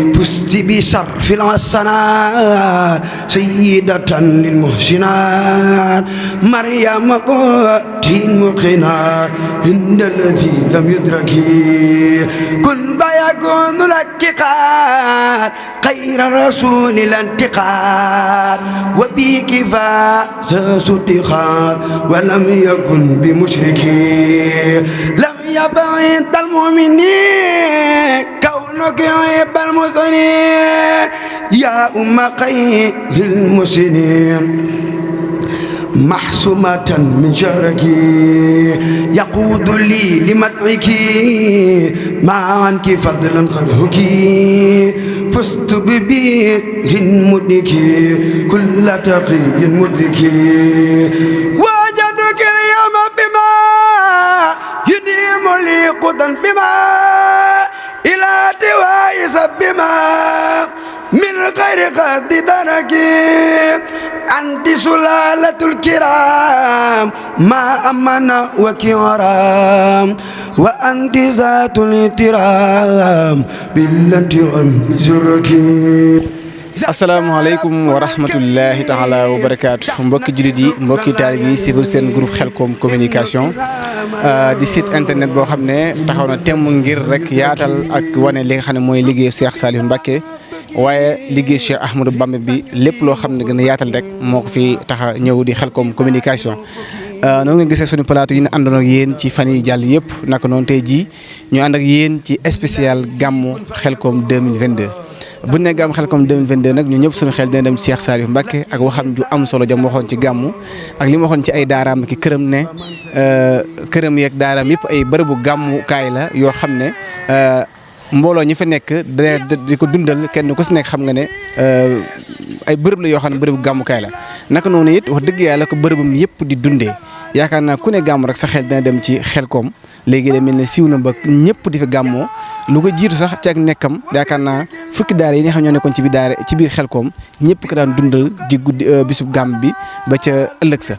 فزت بشرف الحسنات سيدة للمحسنات مريم قوت مقنات عند الذي لم يدرك كن فيكون لك قاد خير الرسول الانتقاد وبك فاز صدقات ولم يكن بمشرك لم يبعد المؤمنين كونك عيب المسلمين يا أم خير المسلمين محسومة من شرك يقود لي لمدعك ما عنك فضلا خلقك فزت ببير مدرك كل تقي مدرك وجدك اليوم بما يديم لي قدا بما إلى توائس بما من غير قد درك أنت سلالة الكرام ما أمنا وكرام وأنت ذات الاحترام بالتي عن زرك. asalaamaaleykum wa rahmatullahi taala wa barakaatu mbokki jullit yi mbokki taalib yi suivre seen groupe Khelcom communication di site internet boo xam ne taxaw na temm ngir rek yaatal ak wane li nga xam ne mooy liggéeyu Cheikh Saliou Mbacké waaye liggéey Cheikh Ahmadou Bamba bi lépp loo xam ne gën a yaatal rek moo ko fi taxa ñëw di Khelcom communication. noonu nga gisee suñu plateau yi ñu àndoon ak yéen ci fan yi jàll yëpp naka noonu tey jii ñu ànd ak yéen ci spécial gàmmu Khelcom 2022. bu ne gàmm Khelcom 2022 nag ñu ñëpp suñu xel dina dem ci Cheikh Saliou Mbacké ak waxam ju am solo jam waxoon ci gàmmu ak li mu waxoon ci ay daaraam ki këram ne këram yeeg daaraam yëpp ay bërëbu gàmmukaay la yoo xam ne mbooloo ñi fa nekk di ko dundal kenn ku si nekk xam nga ne ay bërëb la yoo xam ne bërëbu gàmmukaay la naka noonu it wax dëgg yàlla ko bërëbam yëpp di dundee yaakaar naa ku ne gàmm rek sa xel dina dem ci Khelcom léegi da mel ne siiw na ba ñëpp di fi gàmmoo lu ko jiitu sax ci ak nekkam yaakaar naa fukki daara yi nga xam ñoo nekkoon ci biir Khelcom ñëpp ko daan dundal di guddi bisub gàmm bi ba ca ëllëg sa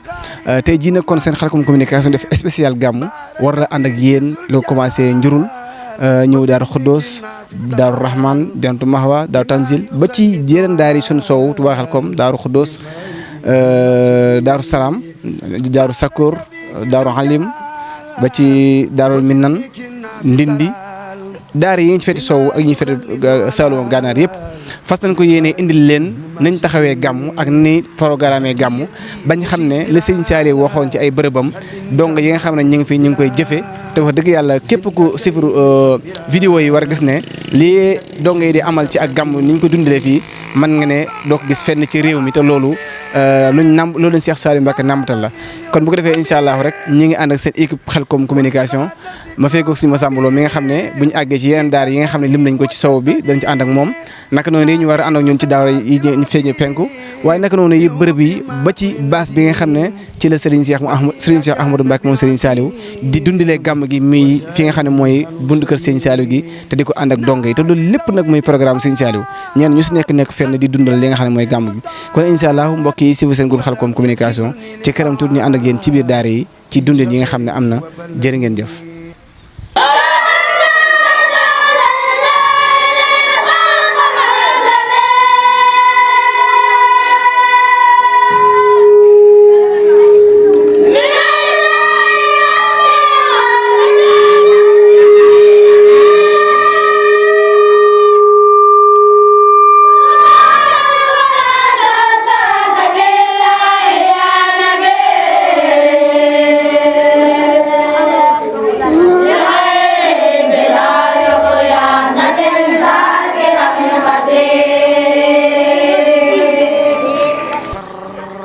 tey jii nag kon seen Khelcom communication def spécial gàmm war la ànd ak yéen lu commencé njurul ñëw Daaru Xuddoos Daaru Rahman Jantu Mahwa Daaru Tanzil ba ci yeneen daara yi suñu soow Touba Khelcom Daaru Xuddoos Daaru Salaam Daaru Sakkoor Daaru Halim ba ci Daarul Minnan Ndindi daara yi ñu feti sow ak ñu feti Saalum Gànnaar yëpp fas nañ ko yéene indil leen nañ taxawee gàmm ak ni programme gàmm bañ xam ne la Sëriñ Saliou waxoon ci ay bërëbam donc yi nga xam ne ñu ngi fi ñu ngi koy jëfe te wax dëgg yàlla képp ku sifru vidéo yi war a gis ne lii dong yi di amal ci ak gàmm ni ñu ko dundalee fii mën nga ne doo ko gis fenn ci réew mi te loolu loolu leen Cheikh Saliou Mbacké nambatal la kon bu ko defee incha allah rek ñi ngi ànd ak seen équipe Khelcom communication ma fekk ko si ma sàmbaloo mi nga xam ne bu ñu àggee ci yeneen daara yi nga xam ne lim nañ ko ci sow bi dañ ci ànd ak moom naka noonu ñu war a ànd ak ñun ci daara yi ñu feeñee penku waaye naka noonu yi bërëb yi ba ci base bi nga xam ne ci la Serigne Cheikh Ahmadou Mbacké moom Serigne Saliou di dundalee gàmm gi muy fi nga xam ne mooy buntu kër Serigne Saliou gi te di ko ànd ak dongo yi te loolu lépp nag muy programme Serigne Saliou ñeen ñu si nekk fenn di dundal li nga xam ne mooy gàmm gi kon incha allah mbokk yi si seen groupe Khelcom communication ci këram tur ñu ànd ak yéen ci biir daara yi ci dundin yi nga xam ne am na jërë ngeen jëf.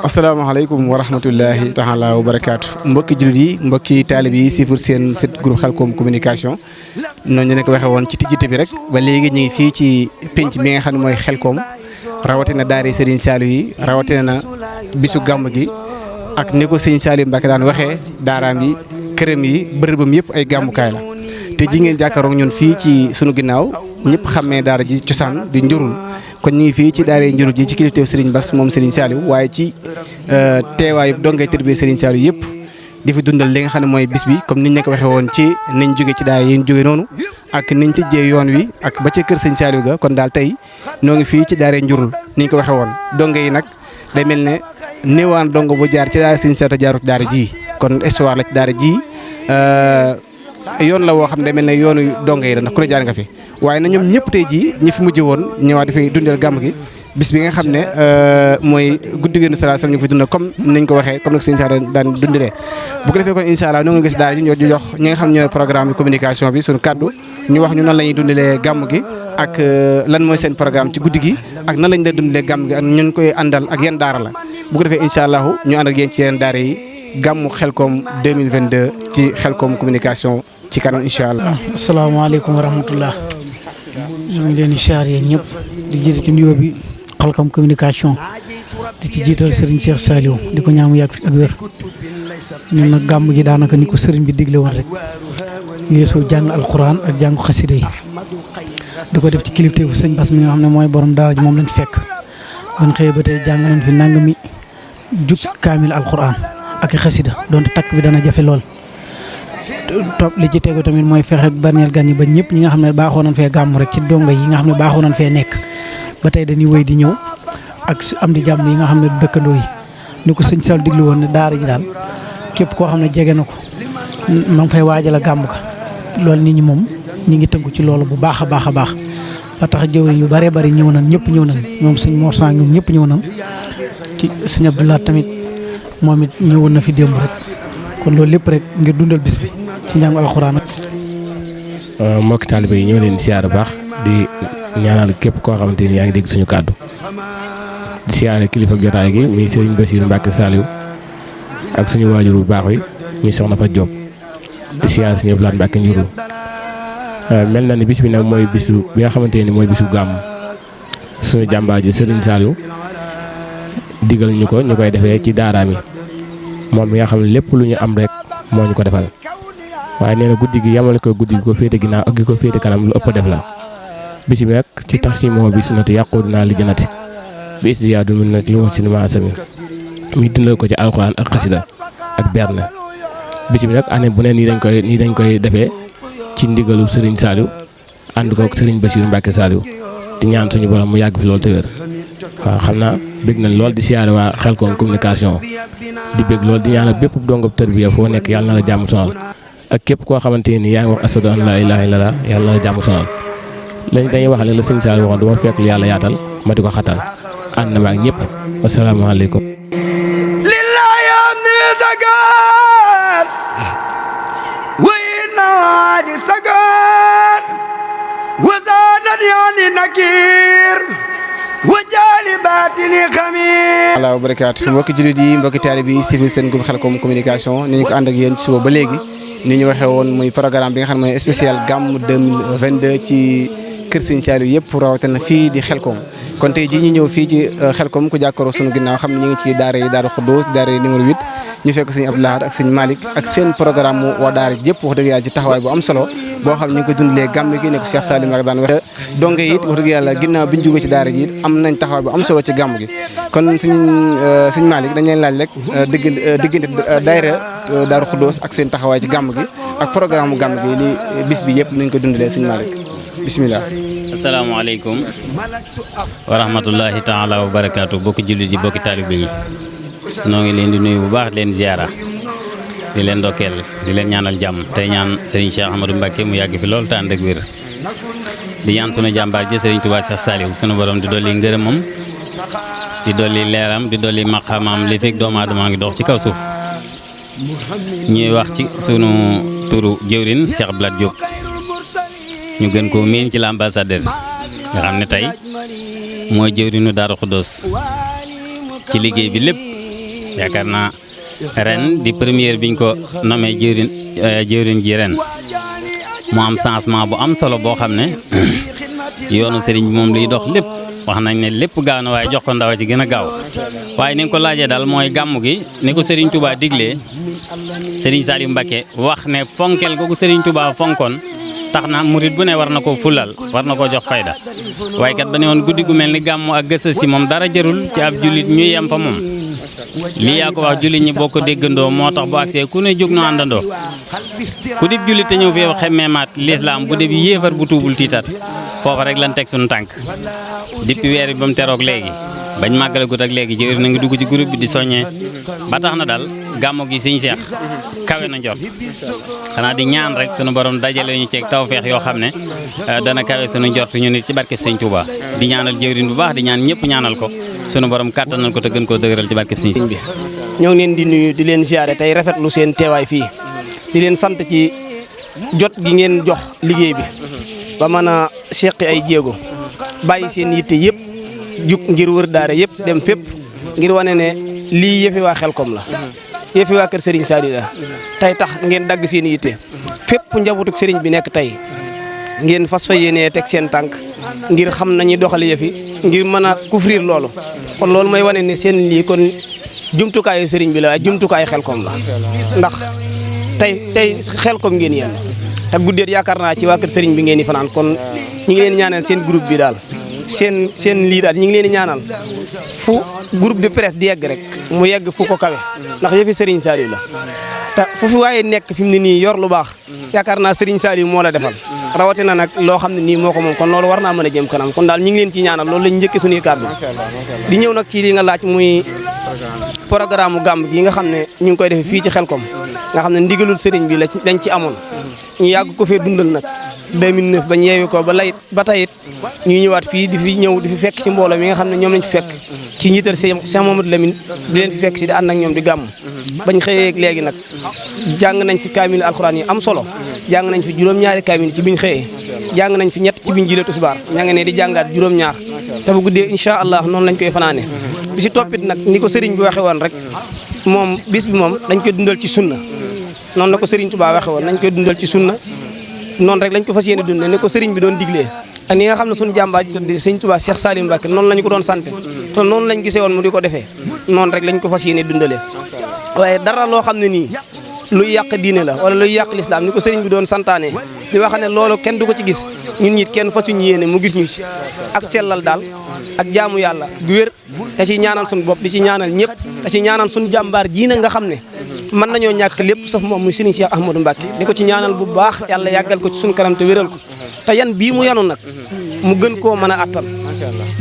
asalaamaaleykum wa rahmatullahi taala wa barakaatu mbokki jullit yi mbokki taalib yi siifur seen site groupe Khelcom communication noonu ñu ne ko waxee woon ci tijjite bi rek ba léegi ñu ngi fii ci penc mi nga xam ne mooy Khelcom rawatina daara Serigne Saliou yi rawatina na bisu gàmm gi ak ni ko Serigne Saliou Mbacké daan waxee daaraam yi këram yi bërëbam yëpp ay gàmmukaay la te ji ngeen jàkkaaroog ñun fii ci sunu ginnaaw ñëpp xamee daara ji cosaan di njurul kon ñu ngi fii ci daara njurul ji ci kilifteefu Serigne Bass moom Serigne Saliou waaye ci teewaayu dongay tërbie Serigne Saliou yëpp di fi dundal li nga xam ne mooy bis bi comme niñ la ko waxee woon ci niñ jóge ci daara yi ñu jóge noonu ak niñ tëjee yoon wi ak ba ca kër sëñ Saliou ga kon daal tey noo ngi fii ci daara njurul niñ ko waxee woon donge yi nag day mel ne néewaan dongo bu jaar ci daara sëñ Saliou jaaru ci daara ji kon histoire la ci daara ji yoon la woo xam ne day mel ne yoonu donge yi la ndax ku ne jaar nga fi waaye na ñoom ñëpp tey jii ñi fi mujj woon ñëwaat dafay dundal gàmm gi bis bi nga xam ne mooy guddi gi sallallahu alayhi wasallam ñu fi dundal comme niñ ko waxee comme nag sëñ Saliou daan dundalee bu ko defee kon incha allah noo ngi gis daal ñu jox ñi nga xam ne ñooy programme bi communication bi suñu kaddu ñu wax ñu nan la ñuy dundalee gàmm gi ak lan mooy seen programme ci guddi gi ak nan lañ leen dundalee gàmm gi ak ñun koy àndal ak yan daara la bu ko defee incha allah ñu ànd ak yéen ci yeneen daara yi gàmmu Xelcom 2022 ci Xelcom communication ci kanam incha allah. asalaamaaleykum wa rahmatullah ñu ngi leen di siyaar yéen ñëpp di jiite ci nuyoo bi Xelcom communication di ci jiital Serigne Cheikh Saliou di ko ñaamu yàgg fi ak wér ñun nag gàmm gi daanaka ni ko Serigne bi digle woon rek weesu jàng alquran ak jàng xasida yi di ko def ci kilifteefu sëñ Bass mi nga xam ne mooy borom daara ji moom lañ fekk ban xëyee ba tey jàng nañ fi nangami jug kaamil alquran ak xasida donte takk bi dana jafe lool. topp li ci tegu tamit mooy fexe ak berneel gan yi ba ñëpp ñi nga xam ne baaxoo nañ fee gàmm rek ci dongo yi nga xam ne baaxoo nañ fee nekk ba tey dañuy wéy di ñëw ak am di jàmm yi nga xam ne dëkkandoo yi ni ko sëñ Sall diglu woon ne daara ji daal képp koo xam ne jege na ko ma ngi fay waajal a gàmm ka loolu nit ñi moom ñi ngi tënku ci loolu bu baax a baax a baax ba tax jëwriñ yu bëree bëri ñëw nañ ñëpp ñëw nañ ñoom sëñ Mor Sang ñoom ñëpp ñëw nañ ci sëñ Abdoulaye tamit moom it ñëwoon na fi démb rek kon loolu lépp rek ngir dundal bis bi ci njàngu alxuraan. mbokki taalibe yi ñëw leen siyaare baax di ñaanal képp koo xamante ni yaa ngi dégg suñu kàddu di siyaare kilifa jotaay gi muy Serigne Bassirou Mbacké Saliou ak suñu waajur bu baax wi muy soxna fa Diop di siyaare suñu Abdoulaye Mbacké njurul mel na ni bis bi nag mooy bisu bi nga xamante ni mooy bisu gàmm suñu jàmbaar ji Serigne Saliou digal ñu ko ñu koy defee ci daaraam yi moom mi nga xam ne lépp lu ñu am rek moo ñu ko defal waaye nee na guddi gi yamale ko guddi gi ko féete ginnaaw ak gi ko féete kanam lu ëpp def la bis bi nag ci tax si moo bi sunnati yàqudunaa li jannati bi istiyaadu min nag li mu sinima asami muy dundal ko ci alxuraan ak xasida ak berne bis bi nag année bu ne nii dañ koy defee ci ndigalu Serigne Saliou ànd kook Serigne Bassirou Mbacké Saliou di ñaan suñu borom mu yàgg fi loolu te wér waaw xam naa bëgg nañ lool di siyaare waa Xelcom communication di bëgg lool di ñaanal bépp dongob tarbiya foo nekk yàlla na la jàmm sonal ak képp koo xamante ni yaa ngi wax asadu an laa ilaaha illallaah yàlla na la jàmm sonal lañ dañuy wax la Serigne Saliou waxoon dama fekk lu yàlla yaatal ma di ko xatal ànd na ma ak ñëpp wasalaamaaleykum. lillahi amni zakat wa inna wadi sakat wa zadat yani nakir wajaali baatini xamir wala barakaatu mbokki jullit yi mbokki taalibe yi si seen groupe Xelcom communication ni ñu ko ànd ak yéen ci suba ba léegi ni ñu waxee woon muy programme bi nga xam ne mooy spécial gàmm 2022 ci kër Sëñ Saliou yëpp rawatina fii di Xelcom kon tey jii ñu ñëw fii ci Xelcom ku jàkkaaroo sunu ginnaaw xam ne ñu ngi ci daara yi Daaru Xudoos daara yi numéro 8 ñu fekk sëñ Abdoulaye ak sëñ Malick ak seen programme mu waa daara yëpp wax dëgg yàlla ci taxawaay bu am solo boo xam ne ñu ngi ko dundalee gàmm gi ne ko Cheikh Salim ak daan waxe donc it wax dëgg yàlla ginnaaw bi ñu jógee ci daara ji it am nañ taxawaay bu am solo ci gàmm gi kon sëñ Malick dañ leen laaj rek diggante daayira Daaru Xudoos ak seen taxawaay ci gàmm gi ak programme mu gàmm gi li bis bi yëpp nuñ ko dundalee sëñ Malick bisimilah. asalaamaaleykum wa rahmatullahi taala wa barakaatu bokki jullit yi bokki taalibe yi noo ngi leen di nuyu bu baax leen ziara di leen ndokkeel di leen ñaanal jàmm tey ñaan Serigne Cheikh Ahmadou Mbacké mu yàgg fi lool te ànd ak wér di ñaan sunu jàmbaar ji Serigne Touba Cheikh Saliou sunu borom di dolli ngërëmam di dolli leeram di dolli maqaamam li fekk doomu aadama ngi dox ci kaw suuf ñuy wax ci sunu turu jëwrin Cheikh Abdoulaye Diop ñu gën koo miin ci l'ambassadeur nga xam ne tey mooy jëwrinu Daaru Xudoos ci liggéey bi lépp yaakaar naa ren di première biñ ko nommé jëwrin ji ren mu am changement bu am solo boo xam ne yoonu sëriñ bi moom liy dox lépp wax nañ ne lépp gaaw na waaye jox ko ndaw ci gën a gaaw waaye ni nga ko laajee daal mooy gàmmu gi ni ko Serigne Touba diglee Serigne Saliou Mbacké wax ne fonkel googu Serigne Touba fonkoon tax na murit bu ne war na ko fulal war na koo jox fayda waaye kat ba ne woon guddi gu mel ni gàmmu ak gëstu si moom dara jarul ci ab jullit ñu yem fa moom lii yaa ko wax jullit ñi bokk déggandoo moo tax bu agsee ku ne jóg no àndandoo ku dib jullit te ñëw fi xemmee maat lislaam bu dib yéefar bu tuubul tiitat foofa rek lan teg suñu tànk depuis weer bi ba mu teroog léegi bañ màggalagut ak léegi jëwër na ngi dugg ci groupe bi di soññee ba tax na daal gàmmu gi sëñ Seex kawe na njort xanaa di ñaan rek sunu borom dajale ñu ceeg tawfeex yoo xam ne dana kawe sunu njort ñu nit ci barkeb sëñ Touba di ñaanal jëwriñ bu baax di ñaan ñëpp ñaanal ko sunu borom kàttanal ko te gën koo dëgëral ci barkeb sëñ bi. ñoo ngi leen di nuyu di leen ziare tey rafetlu seen teewaay fii di leen sant ci jot gi ngeen jox liggéey bi ba mën a seqi ay jéego bàyyi seen yitte yëpp jug ngir wër daara yëpp dem fépp ngir wane ne lii yëfi waa Xelkom la yëfi waa kër Serigne Saliou la tey tax ngeen dagg seen yitte fépp njabootuk Serigne bi nekk tey ngeen fas fa yéenee teg seen tànk ngir xam nañu doxale yëfi ngir mën a couvrir loolu kon loolu mooy wane ne seen lii kon jumtukaayu Serigne bi la jumtukaayu Xelkom la ndax tey Xelkom ngeen yéen te guddeet yaakaar naa ci waa kër Serigne bi ngeen di fanaan kon ñu ngi leen ñaanal seen groupe bi daal seen lii daal ñu ngi leen di ñaanal fu groupe de presse di yegg rek mu yegg fu ko kawe ndax yëfi Serigne Saliou la te fu fi waaye nekk fi mu ne nii yor lu baax yaakaar naa Serigne Saliou moo la defal rawatina nag loo xam ne nii moo ko moom kon loolu war naa mën a jëm kanam kon daal ñu ngi leen ci ñaanal loolu lañ njëkkee suñuy kàddu di ñëw nag ci li nga laaj muy programme gàmm gi nga xam ne ñu ngi koy defee fii ci Xelkom nga xam ne ndigalul Serigne bi lañ ci amoon ñu yàgg ko fee dundal nag 2009 bañ yeewi ko ba tey it ñuy ñëwaat fii di fi ñëw di fi fekk ci mbooloo mi nga xam ne ñoom lañ fi fekk ci njiital Cheikh Mamadou Lamine di leen fi fekk si di ànd ak ñoom di gàmm bañ xëyee léegi nag jàng nañ fi kaamil alxuraan yi am solo jàng nañ fi juróom-ñaari kaamil ci biñ xëyee jàng nañ fi ñett ci biñ jilee tisbaar ña nga ne di jàngaat juróom-ñaar te bu guddee incha allah noonu lañ koy fanaane bi si toppit nag ni ko Serigne bi waxe woon rek moom bis bi moom dañ koy dundal ci sunna noonu la ko Serigne Touba waxe woon nañ koy dundal ci sunna noonu rek lañ ko fas yéene dundee ne ko Serigne bi doon diglee ak ni nga xam ne suñu jàmbaar ji tuddi Serigne Touba Cheikh Salim Mbacké noonu lañu ko doon sant te noonu lañ gisee woon mu di ko defee noonu rek lañ ko fas yéene dundalee waaye dara loo xam ne nii luy yàq diine la wala luy yàq lislaam ni ko Serigne bi doon santaane di wax ne loolu kenn du ko ci gis ñun ñit kenn fasuñu yéene mu gis ñu ci ak sellal daal ak jaamu yàlla gu wér te ci ñaanal suñu bopp di ci ñaanal ñëpp te ci ñaanal suñu jàmbaar ji na nga xam ne mën nañoo ñàkk lépp sauf moom muy Serigne Cheikh Ahmadou Mbacké di ko ci ñaanal bu baax yàlla yàggal ko ci suñu kanam te wéral ko te yan bii mu yanu nag mu gën koo mën a attan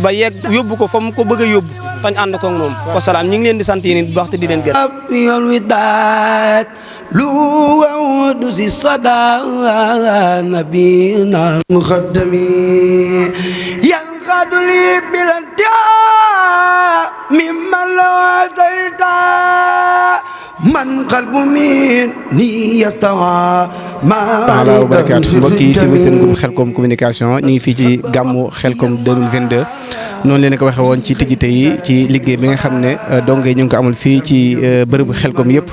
ba yegg yóbbu ko fa mu ko bëgg a yóbbu tañ ànd ko moom wasalaam ñu ngi leen di sant yéen bu baax te di leen gërëm yoon wi daat lu waw du si sada nabina muxaddami yan xaduli bilanta mimman la wasarita man qalbu min ni yastawa taala wa barakaatu mbokk yi si seen groupe Xelkom communication ñu ngi fii ci gàmmu Xelkom 2022 noonu leen ko waxee woon ci tijjite yi ci liggéey bi nga xam ne donge ñu ngi ko amal fii ci bërëbu Xelkom yëpp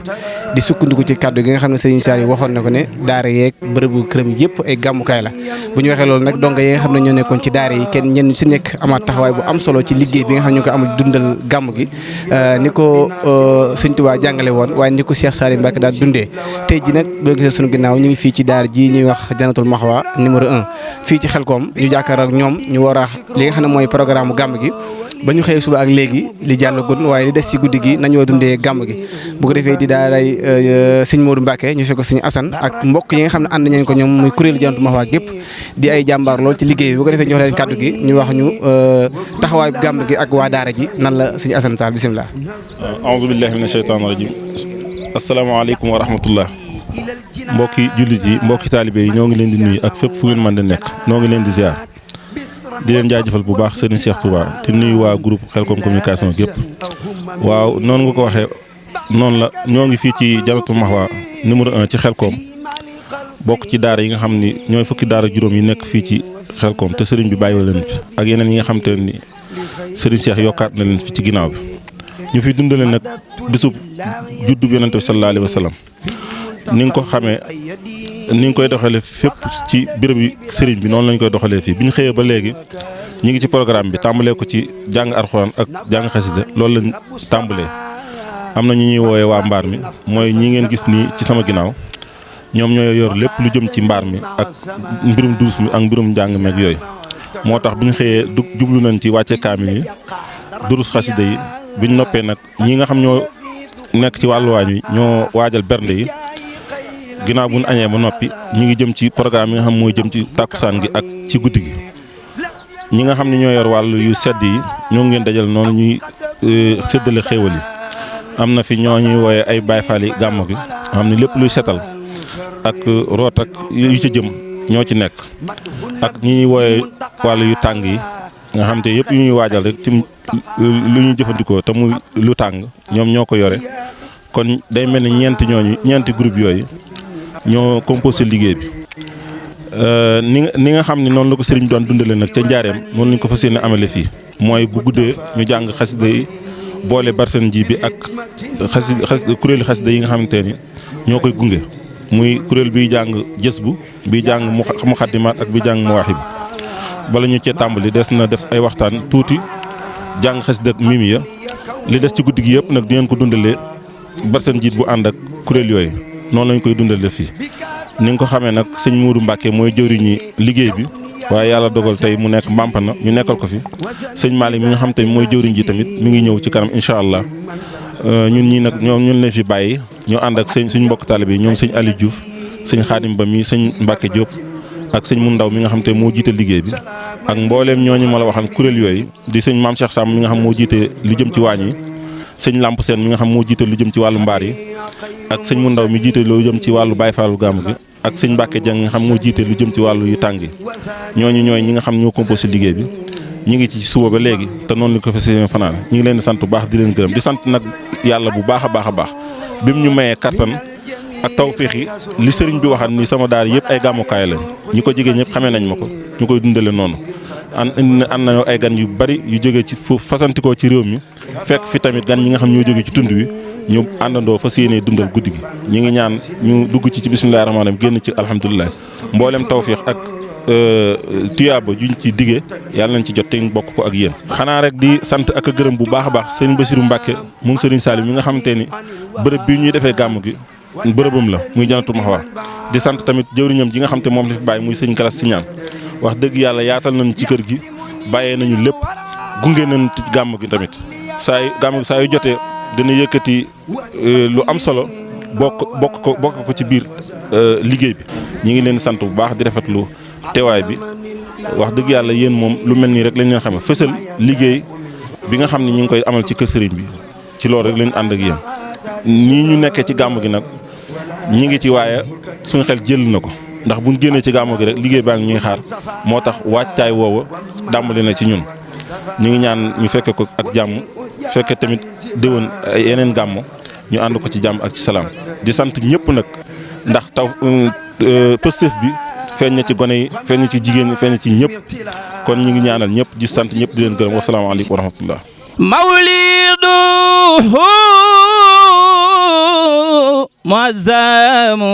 di sukkandiku ci kàddu gi nga xam ne Serigne Saliou waxoon na ko ne daara yeeg bërëbu këram yëpp ay gàmmukaay la bu ñu waxee loolu nag donge yi nga xam ne ñoo nekkoon ci daara yi kenn ñenn si nekk amaat taxawaay bu am solo ci liggéey bi nga xam ne ñu ngi ko amal dundal gàmm gi ni ko Sëñ Tuubaa jàngale woon waaye ni ko Cheikh Salim Mbacké daal dundee tey ji nag boo gisee sunu ginnaaw ñu ngi fii ci daara ji ñuy wax Jannatul Mahwa numéro 1 fii ci Xelkom ñu jàkkaar ak ñoom ñu war a li nga xam ne mooy programme gàmm gi ba ñu xëyee suba ak léegi li jàll gun waaye li des ci guddi gi nañoo dundee gàmm gi bu ko defee di daaray sëñ Modou Mbacké ñu fekk sëñ Assane ak mbokk yi nga xam ne ànd nañ ko ñoom muy kuréelu Jannatul Mahwa gépp di ay jàmbaar lool ci liggéey bi bu ko defee ñu wax leen kàddu gi ñu wax ñu taxawaay gàmm gi ak waa daara ji nan la sëñ Assane Sall bisimilah. a'uuzu billahi mina shaytaani rajiim asalaamaaleykum wa rahmatullah mbokki jullit yi mbokki taalibe yi ñoo ngi leen di nuyu ak fépp fu ngeen mën di nekk ñoo ngi leen di ziar di leen jaajëfal bu baax Serigne Cheikh Touba di nuyu waa groupe Xelkom communication gépp waaw noonu nga ko waxee noonu la ñoo ngi fii ci Jannatul Mahwa numéro 1 ci Xelkom bokk ci daara yi nga xam ni ñooy fukki daara juróom yi nekk fii ci Xelkom te Serigne bi bàyyi leen fi ak yeneen yi nga xam te ni Serigne Cheikh yokkaat na leen fi ci ginnaaw bi ñu fi dundale nag bisub juddu bi Yonent bi sallallahu alayhi wa sallam ni nga ko xamee ni nga koy doxalee fépp ci béréb yi sëriñ bi noonu lañ koy doxalee fii bi ñu xëyee ba léegi ñu ngi ci programme bi tàmbalee ko ci jàng alxuraan ak jàng xasida loolu lañ tàmbalee. am na ñu ñuy woowee waa mbaar mi mooy ñi ngeen gis nii ci sama ginnaaw ñoom ñooy yor lépp lu jëm ci mbaar mi ak mbirum duus mi ak mbirum njàng meeg yooyu moo tax bi ñu xëyee jublu nañ ci wàcce kaamil yi durus xasida yi buñ noppee nag ñi nga xam ñoo nekk ci wàllu waañ wi ñoo waajal bernde yi ginnaaw bu ñu añee ba noppi ñi ngi jëm ci programme yi nga xam mooy jëm ci tàkkusaan gi ak ci guddi gi ñi nga xam ne ñoo yor wàllu yu sedd yi ñoo ngi leen dajal noonu ñuy séddale xéewal yi am na fi ñoo ñuy wooye ay Baay Faal yi gàmmu gi xam ne lépp luy setal ak root ak yu ci jëm ñoo ci nekk ak ñi ñuy wooye wàllu yu tàng yi nga xam te yëpp yu ñuy waajal rek ci lu ñuy jëfandikoo te muy lu tàng ñoom ñoo ko yore kon day mel ni ñeenti groupe yooyu ñoo composé liggéey bi ni nga xam ne noonu la ko sëriñ doon dundale nag ca njaareem noonu lañ ko fas yéene amale fii mooy bu guddee ñu jàng xasida yi boole barsen ji bi ak kuréelu xasida yi nga xamante ni ñoo koy gunge muy kuréel biy jàng jës bu biy jàng muxaddimaat ak biy jàng mawaaxib bala ñu cee tàmbali des na def ay waxtaan tuuti jàng xasida ak mimiya li des ci guddi gi yëpp nag di ngeen ko dundalee barsen jiit bu ànd ak kuréel yooyu noonu lañ koy dundale fii ni nga ko xamee nag sëñ Mourou Mbacke mooy jëwriñi liggéey bi waaye yàlla dogal tey mu nekk Mbampana ñu nekkal ko fi sëñ Malick mi nga xam te mooy jëwriñ ji tamit mi ngi ñëw ci kanam incha allah ñun ñii nag ñun leen fi bàyyi ñoo ànd ak suñ mbokk taalibe yi ñoom sëñ Aliou Diouf sëñ Xaadim Ba mi sëñ Mbacke Diop ak sëñ Mun Ndaw mi nga xam te moo jiite liggéey bi ak mbooleem ñooñu ma la waxal kuréel yooyu di sëñ Maam Cheikh Sam mi nga xam moo jiite lu jëm ci waañ yi sëñ Lamp Seen mi nga xam moo jiite lu jëm ci wàllu mbaar yi ak sëñ Mun Ndaw mi jiite lu jëm ci wàllu Baay Faalu gàmmu gi ak sëñ Mbacke Dieng nga xam moo jiite lu jëm ci wàllu yu tàng yi ñooñu ñooy ñi nga xam ñoo composé liggéey bi ñu ngi ci suba ba léegi te noonu la ko fas yéene fanaan ñu ngi leen di sant bu baax di leen gërëm di sant nag yàlla bu baax a baax a baax bi mu ñu mayee kattan ak tawféex yi li sëriñ bi waxal ni sama daara yëpp ay gàmmukaay lañ ñi ko jege ñëpp xamee nañ ma ko ñu koy dundale noonu am nañoo ay gan yu bari yu jógee ci fu fasantikoo ci réew mi fekk fi tamit gan ñi nga xam ñoo jógee ci tund wi ñu àndandoo fas yéenee dundal guddi gi ñu ngi ñaan ñu dugg ci bismillaahi rahmaani rahiim génn ci alhamdulilah mboolem tawféex ak tuyaaba juñ ci diggee yàlla nañ ci jot te ñu bokk ko ak yéen. xanaa rek di sant ak a gërëm bu baax a baax sëriñ Bassirou Mbacke moom sëriñ Salim mi nga xamante ni bërëb bi ñuy defee gàmm gi bërëbam la muy Jannatul Mahwa di sant tamit jëwriñam ji nga xam te moom la fi bàyyi muy sëñ Galas Siñaan wax dëgg yàlla yaatal nañu ci kër gi bàyyee nañu lépp gunge nañu ci gàmm gi tamit gàmm gi saa yu jotee dina yëkkati lu am solo bokk ko ci biir liggéey bi ñu ngi leen sant bu baax di rafetlu teewaay bi wax dëgg yàlla yéen moom lu mel nii rek lañ leen xamee fësal liggéey bi nga xam ne ñu ngi koy amal ci kër sëriñ bi ci loolu rek lañ ànd ak yéen nii ñu nekkee ci gàmm gi nag ñi ngi ci waaye suñu xel jël na ko ndax buñ génnee ci gàmm gi rek liggéey baa ngi ñuy xaar moo tax waajtaay woowa dàmbali na ci ñun ñu ngi ñaan ñu fekke ko ak jàmm fekke tamit déwén ay yeneen gàmm ñu ànd ko ci jàmm ak ci salaam di sant ñëpp nag ndax taw pëstëf bi feeñ na ci gone yi feeñ na ci jigéen ñi feeñ na ci ñëpp kon ñu ngi ñaanal ñëpp di sant ñëpp di leen gërëm wasalaamaaleykum wa rahmatullah mawlidu muazzamu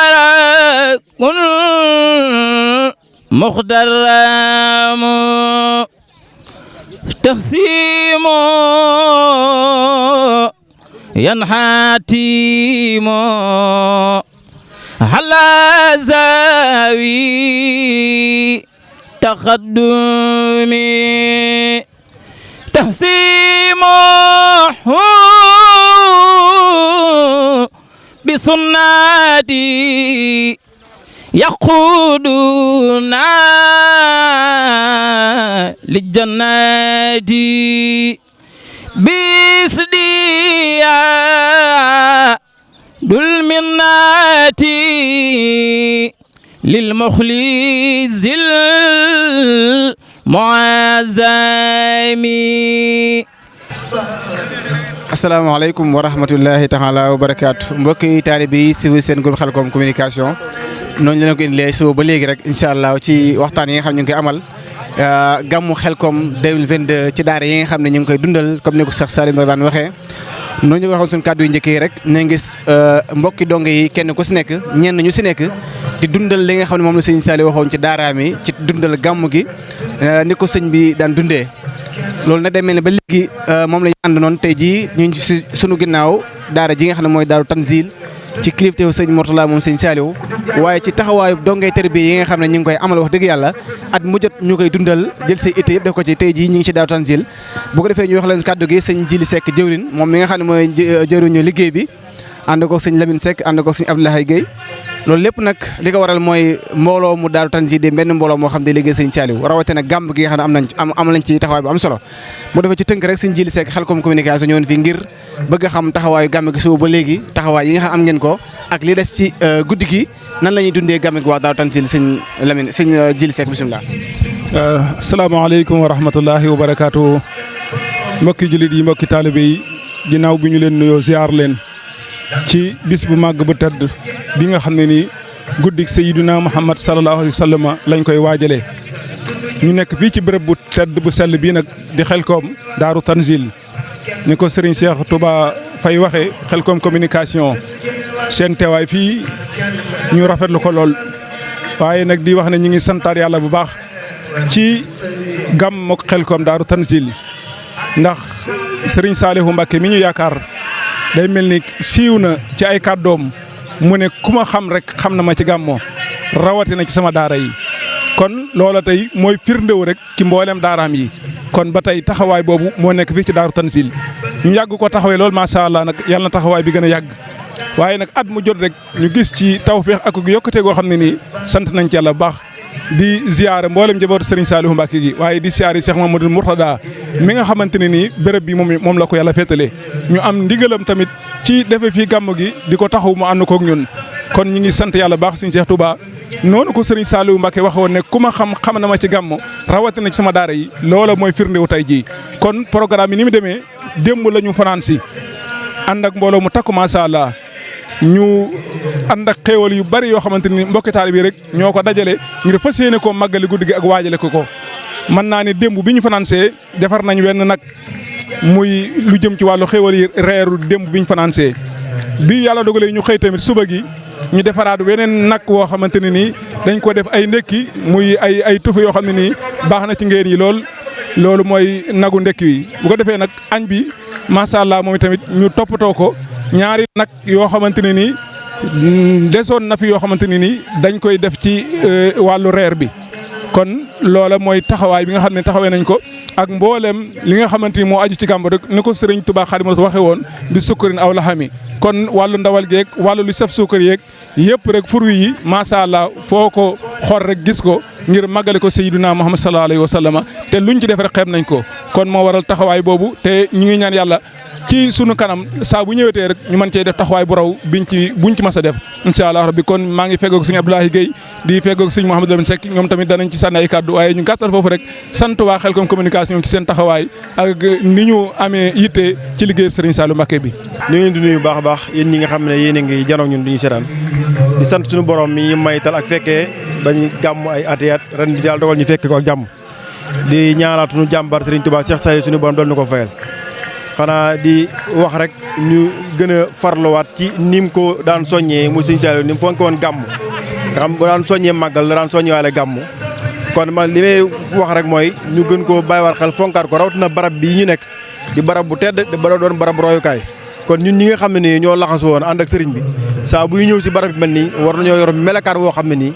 mubarakun muxdaramu taxsimu yanxatimu ala zawi taqaddumi tahsimu bisunnati yaquduna lijannati bisdiya dul minnati lil mukhlisil muazzami. asalaamaaleykum wa rahmatullahi taala wa barakaatu mbokki taalibe yi si seen groupe Khelcom communication noonu la leen ko indilee suba ba léegi rek incha allah ci waxtaan yi nga xam ñu ngi koy amal gàmmu Khelcom 2022 ci daara yi nga xam ne ñu ngi koy dundal comme ni ko Cheikh Salim daan waxee. noonu ñu ko waxoon suñu kàddu yu njëkk yi rek na gis mbokki donge yi kenn ku si nekk ñenn ñu si nekk di dundal li nga xam ne moom la sëñ Saliou waxoon ci daaraam yi ci dundal gàmmu gi ni ko sëñ bi daan dundee. loolu nag day mel ne ba léegi moom la ñu ànd noonu tey jii ñu ngi si sunu ginnaaw daara ji nga xam ne mooy daaru Tanzil ci kilifteefu sëñ Mourtala moom sëñ Saliou waaye ci taxawaayu dongay tarbiya yi nga xam ne ñu ngi koy amal wax dëgg yàlla at mu jot ñu koy dundal jël say itte yëpp def ko ci tey jii ñu ngi ci Daaru Tanzil bu ko defee ñu wax leen kàddu gi sëñ Jili Seck jëwrin moom mi nga xam ne mooy jëwriñu liggéey bi ànd ko sëñ Lamine Seck ànd ko sëñ Abdoulaye Guèye loolu lépp nag li ko waral mooy mbooloo mu Daaru Tanzil de benn mbooloo moo xam ne liggéey sëñ Saliou rawatina gàmm gi nga xam ne am lañ ci taxawaay bu am solo mu defee ci tënk rek sëñ Jili Seck Khelcom communication ñëwoon fii ngir bëgg a xam taxawaayu gàmm gi suba ba léegi taxawaay yi nga xam am ngeen ko ak li des ci guddi gi nan la ñuy dundee gàmm gi waa Daaru Tanzil sëñ Lamine sëñ Jili Seck bisimilah. asalaamaaleykum wa rahmatullahi wa barakaatu mbokki jullit yi mbokki taalibe yi ginnaaw bi ñu leen nuyoo ziar leen ci bis bu màgg bu tedd bi nga xam ne nii guddik Sayyidina Muhammad sallallahu alayhi wa sallam lañ koy waajalee ñu nekk fii ci béréb bu tedd bu sell bii nag di Khelcom Daaru Tanzil ni ko Serigne Cheikh Touba Faye waxee Khelcom communication seen teewaay fii ñu rafetlu ko lool waaye nag di wax ne ñu ngi santaat yàlla bu baax ci gàmm ak Khelcom Daaru Tanzil ndax Serigne Saliou Mbacké mi ñu yaakaar day mel ni siiw na ci ay kàddoom mu ne ku ma xam rek xam na ma ci gàmmoo rawatina ci sama daara yi kon loola tey mooy firndewu rek ci mboolem daaraam yi kon ba tey taxawaay boobu moo nekk fii ci Daaru Tanzil ñu yàgg ko taxawee loolu macha allah nag yàlla na taxawaay bi gën a yàgg waaye nag at mu jot rek ñu gis ci tawféex ak yokkute goo xam ne nii sant nañ ci yàlla bu baax di ziyaare mboolem njabootu Serigne Saliou Mbacké gi waaye di ziyaare Cheikh Mamadou Mourtada mi nga xamante ne nii béréb bi moom la ko yàlla féetalee ñu am ndigalam tamit ci defe fii gàmm gi di ko taxaw mu ànd kook ñun kon ñi ngi sant yàlla baax Serigne Cheikh Touba noonu ko Serigne Saliou Mbacké waxoon ne ku ma xam na ma ci gàmm rawatina ci sama daara yi loola mooy firndewu tey jii kon programme yi ni mu demee démb la ñu fanaan si ànd ak mbooloo mu takku macha allah ñu ànd ak xéewal yu bari yoo xamante ni mbokki taalibe bi rek ñoo ko dajale ngir fas yéene koo màggali guddi gi ak waajale ko mën naa ne démb bi ñu fanaansee defar nañ wenn nag muy lu jëm ci wàllu xéewal yi reeru démb bi ñu fanaansee bi yàlla dogalee ñu xëy tamit suba gi ñu defaraat weneen nag woo xamante ne nii dañ ko def ay ndekki muy ay tufa yoo xam ne nii baax na ci ngeen yi loolu mooy nagu ndekki yi bu ko defee nag añ bi macha allah moom tamit ñu toppatoo ko ñaari nag yoo xamante ne nii desoon na fi yoo xamante ne nii dañ koy def ci wàllu reer bi kon loola mooy taxawaay bi nga xam ne taxawee nañ ko ak mboolem li nga xamante ni moo aju ci gàmb rek ni ko Serigne Touba Xaadimu Rasuul waxee woon bi sukkurin aw laxami kon wàllu ndawal geeg wàllu lu saf sukkar yeeg yëpp rek fruits yi macha allah foo ko xor rek gis ko ngir màggale ko Sayyidina Muhammad sallallahu alayhi wa sallam te luñ ci def rek xeeb nañ ko kon moo waral taxawaay boobu te ñu ngi ñaan yàlla ci sunu kanam saa bu ñëwetee rek ñu mën cee def taxawaay bu raw buñ ci mas a def incha allah rabbi kon maa ngi feggoog sëñ Abdoulaye Guèye di feggoog sëñ Mouhamadou Lamine Seck ñoom tamit danañ ci sànni ay kàddu waaye ñu gàttal foofu rek sant waa Khelcom communication ci seen taxawaay ak ni ñu amee yitte ci liggéeyu Serigne Saliou Mbacké bi. ñu ngi leen di nuyu bu baax a baax yéen ñi nga xam ne yéen a ngi janoog ñun di ñu seetaan di sant suñu borom mi may tal ak fekkee bañ gàmm ay at ren bi daal dogal ñu fekke ko ak jàmm di ñaanalaat suñu jàmbar Serigne Touba Cheikh Saliou suñu borom doon na ko fayal xanaa di wax rek ñu gën a farluwaat ci nim ko daan soññee mu Serigne Saliou ni mu fonk woon gàmm nga xam bu daan soññee màggal la daan soññewaale gàmm kon man li may wax rek mooy ñu gën koo bàyyiwaat xel fonkaat ko rawatina barab bii ñu nekk di barab bu tedd di doon barab royukaay kon ñun ñi nga xam ne nii ñoo laxasu woon ànd ak sëriñ bi saa buy ñëw si barab bi mel nii war nañoo yor melekaan woo xam ne nii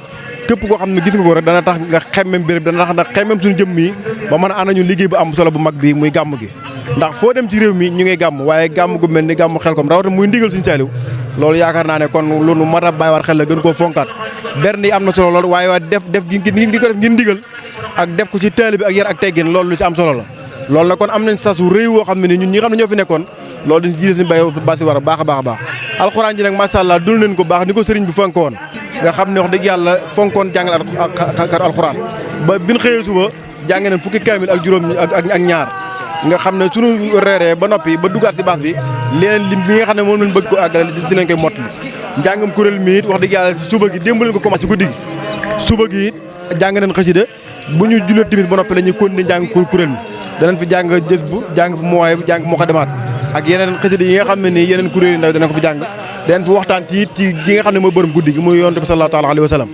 képp koo xam ne gis nga ko rek dana tax nga xemmem béréb dana tax nga xemmem suñu jëmm yi ba mën a ànd ñu liggéey bu am solo bu mag bi muy gàmm gi ndax foo dem ci réew mi ñu ngay gàmm waaye gàmm gu mel ni gàmm Khelcom rawatina muy ndigal Serigne Saliou loolu yaakaar naa ne kon lu mat a bàyyiwaat xel la gën koo fonkaat berne yi am na solo lool waaye waa def gi ko def ngir ndigal ak def ko ci taalibe bi ak yar ak teggin loolu lu ci am solo la loolu nag kon am nañ sasu réew woo xam ne ni ñun ñi xam ne ñoo fi nekkoon loolu dañ jiite suñu bay basi war a baax a baax alxuraan ji nag macha allah dund leen ko baax ni ko sëriñ bi fonk woon nga xam ne wax dëgg yàlla fonkoon jàngal alxuraan ba bin xëyee suba jàng nañ fukki kaamil ak juróom ak ñaar nga xam ne suñu reeree ba noppi ba dugaat ci baas bi leneen lim bi nga xam ne moom lañ bëgg ko àggale dinañ koy mottali njàngam kuréel mi it wax dëgg yàlla suba gi démb leen ko commencé ci guddi gi suba gi it jàng nañ xasida bu ñu jullee timis ba noppi la ñuy continuer njàng kuréel mi danañ fi jàng jës bu jàng fi mooy jàng muqaddimaat ak yeneen xasida yi nga xam ne nii yeneen kuréel yi ndaw danañ ko fi jàng danañ fi waxtaan ci it ci gi nga xam ne mooy borom guddi gi muy yonent bi sallallahu taala alayhi wa sallam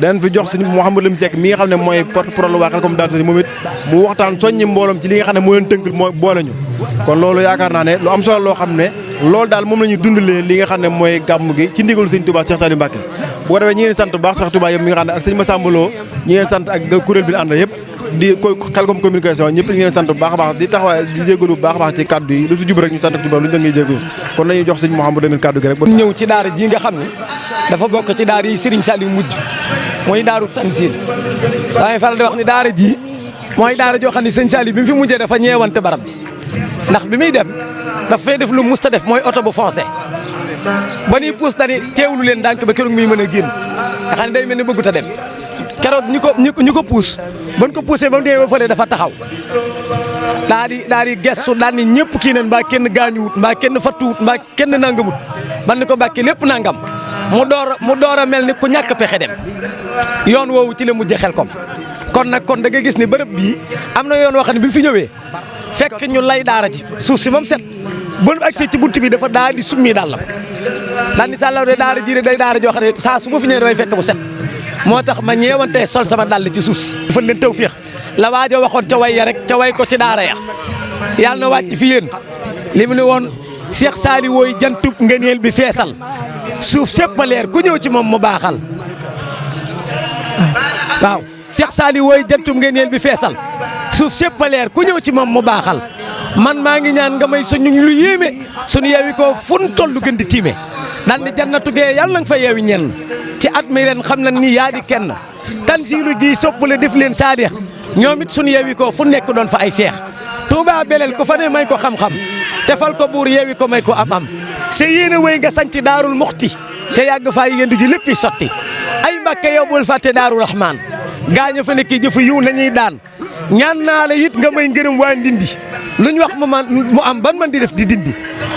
danañ fi jox suñu Mouhamadou Lamine Seck mi nga xam ne mooy porte-parole waa Khelcom daal moom it mu waxtaan soññi mbooloom ci li nga xam ne moo leen tënkal mooy boole ñu kon loolu yaakaar naa ne lu am solo loo xam ne loolu daal moom la ñuy dundalee li nga xam ne mooy gàmm gi ci ndigalu sëñ Touba Cheikh Saliou Mbacké bu ko defee ñi ngeen sant bu baax Cheikh Touba yëpp mi nga xam ne ak sëñ Massamba Lo ñi ngeen sant ak kuréel bi ànd yëpp di Khelcom communication ñëpp ñi ngeen sant bu baax a baax di taxawaay di jégalu bu baax a baax ci kaddu yi lu fi jub rek ñu sant ko ci borom lu ñu da ngay jégalu kon nañuy jox sëñ Mouhamadou Lamine kaddu gi rek ñëw ci daara ji nga xam ne dafa bokk ci daara yi Serigne Saliou mujj mooy daaru Tanzil damay faral di wax ni daara ji mooy daara joo xam ne sëñ Saliou bi mu fi mujjee dafa ñeewante barab bi ndax bi muy dem dafa fay def lu musta def mooy oto bu foncé ba ñuy puus dani teewlu leen ndànk ba keroog muy mën a génn nga xam ne day mel ni bëggut a dem keroog ñu ko puus ban ko puusee ba mu dee ba fële dafa taxaw daa di gestu daan ni ñëpp kii nañ mbaa kenn gaañuwut mbaa kenn fattuwut mbaa kenn nangamut ban ni ko bàkkee lépp nangam mu door a mel ni ku ñàkk pexe dem yoon woowu ci la mujj Khelcom kon nag kon da nga gis ni bërëb bii am na yoon woo xam ne bi mu fi ñëwee fekk ñu lay daara ji suuf si moom set bu ñu agsee ci bunt bi dafa daal di summi dàllam daan di sàllaw de daara ji day daara joo xam ne saa su ma fi ñëwee damay fekk bu set moo tax ma ñeewantee sol sama dàll ci suuf si dafa leen tawfeex la waajo waxoon ca way ya rek ca way ko ci daara ya yàlla na wàcc fi yéen li mu ne woon Cheikh Saliou wooy jantub ngëneel bi feesal suuf sépp leer ku ñëw ci moom mu baaxal waaw Cheikh Saliou wooy jantub ngëneel bi feesal suuf sépp leer ku ñëw ci moom mu baaxal man maa ngi ñaan nga may suñu lu yéeme suñu yeewi ko fun tollu gën di tiime daan di jannatu gee yàlla nga fa yeewi ñenn ci at mi ren xam na ni yaa di kenn Tanzilu ji soppale def leen saadix ñoom it suñu yeewi ko fu nekk doon fa ay seex Touba belel ko fa ne may ko xam-xam defal ko buur yeewi ko may ko am sa yéene wéy nga sanc daarul muxti te yàgg faa yéndu ji lépp sotti ay Mbàkke yow bul fàtte daaru Rahman gaaña fa nekk jëfu yiw nañuy daan ñaan naa la it nga may ngërëm waa Ndindi lu ñu wax mu am ban man di def di dindi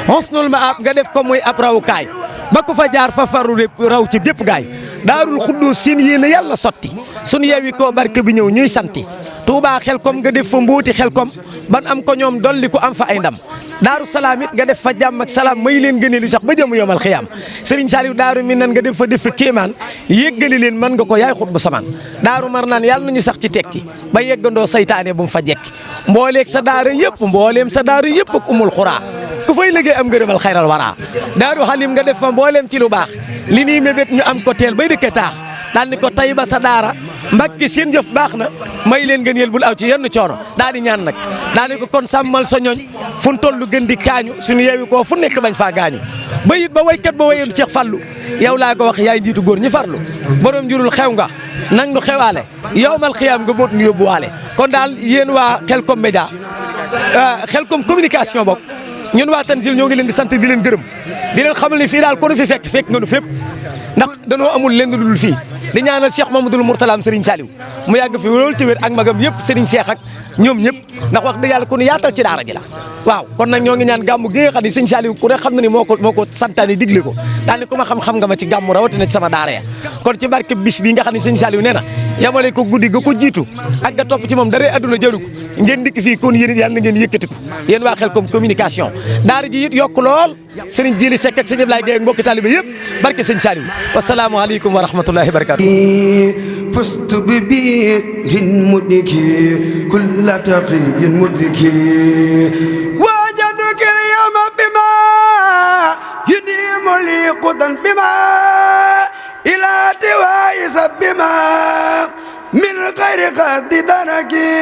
husnul ma ab nga def ko muy ab rawukaay ba ku fa jaar fa faru raw ci bépp gaay daarul xuddus seen yéene yàlla sotti sunu yeewi koo barke bi ñëw ñuy santi Touba Khelcom nga def fa mbuuti Khelcom ban am ko ñoom dolli ko am fa ay ndam daaru salaam it nga def fa jàmm ak salaam may leen gëneelu sax ba jëm yomal xiyaam Serigne Saliou daaru mi nan nga def fa kéemaan yéggali leen mën nga ko yaay xut bu samaan daaru mar naan yàlla nañu sax ci tekki ba yeggandoo saytaane bu mu fa jekki mbooleeg sa daara yëpp mbooleem sa daara yëpp ak umul xuraa ku fay liggéey am ngërëmal xayral waraa daaru xalim nga def fa mbooleem ci lu baax li nii mébét ñu am ko teel bay dëkke taax daal ni ko tay ba sa daara Mbàkke seen jëf baax na may leen gën yel bul aw ci yenn coono daal di ñaan nag daal di ko kon sàmmal sa ñooñ fu tollu gën di kaañu suñu yeewi koo fu nekk bañ faa gaañu ba it ba waykat ba wayoon Cheikh Fallou yow laa ko wax yaay njiitu góor ñi farlu borom jurul xew nga nang nu xewaale yowmal xiyaam nga boot nu yóbbuwaale kon daal yéen waa Khelcom média Khelcom communication bokk ñun waa Tanzil ñoo ngi leen di sant di leen gërëm di leen xamal ni fii daal ko nu fi fekk nga nu fépp ndax danoo amul lenn lu dul fii di ñaanal Cheikh Mamadou Mourtala Serigne Saliou mu yàgg fi loolu te wér ak magam yëpp Serigne Cheikh ak ñoom ñëpp ndax wax dëgg yàlla ku nu yaatal ci daara ji la waaw kon nag ñoo ngi ñaan gàmmu gi nga xam ne Serigne Saliou ku ne xam na ni moo ko santaane digle ko daal ni ku ma xam nga ma ci gàmmu rawatina ci sama daara ya kon ci barke bis bi nga xam ne Serigne Saliou nee na yamale ko guddi ga ko jiitu ak nga topp ci moom dara adduna jaru ko ngeen dikk fii kon yéen it yàlla na ngeen yëkkatiku yéen waa Khelcom communication daara ji it yokk lool Serigne Djili Seck ak Serigne Ablaye Gueye ak mbokki talibé yëpp barke Serigne Saliou wasalaamu aleykum wa rahmatullahi wa barakatuh فزت ببير مدركي كل تقي مدركي وجدك اليوم بما يديم لي قدا بما إلى توائس بما من غير قد دنكي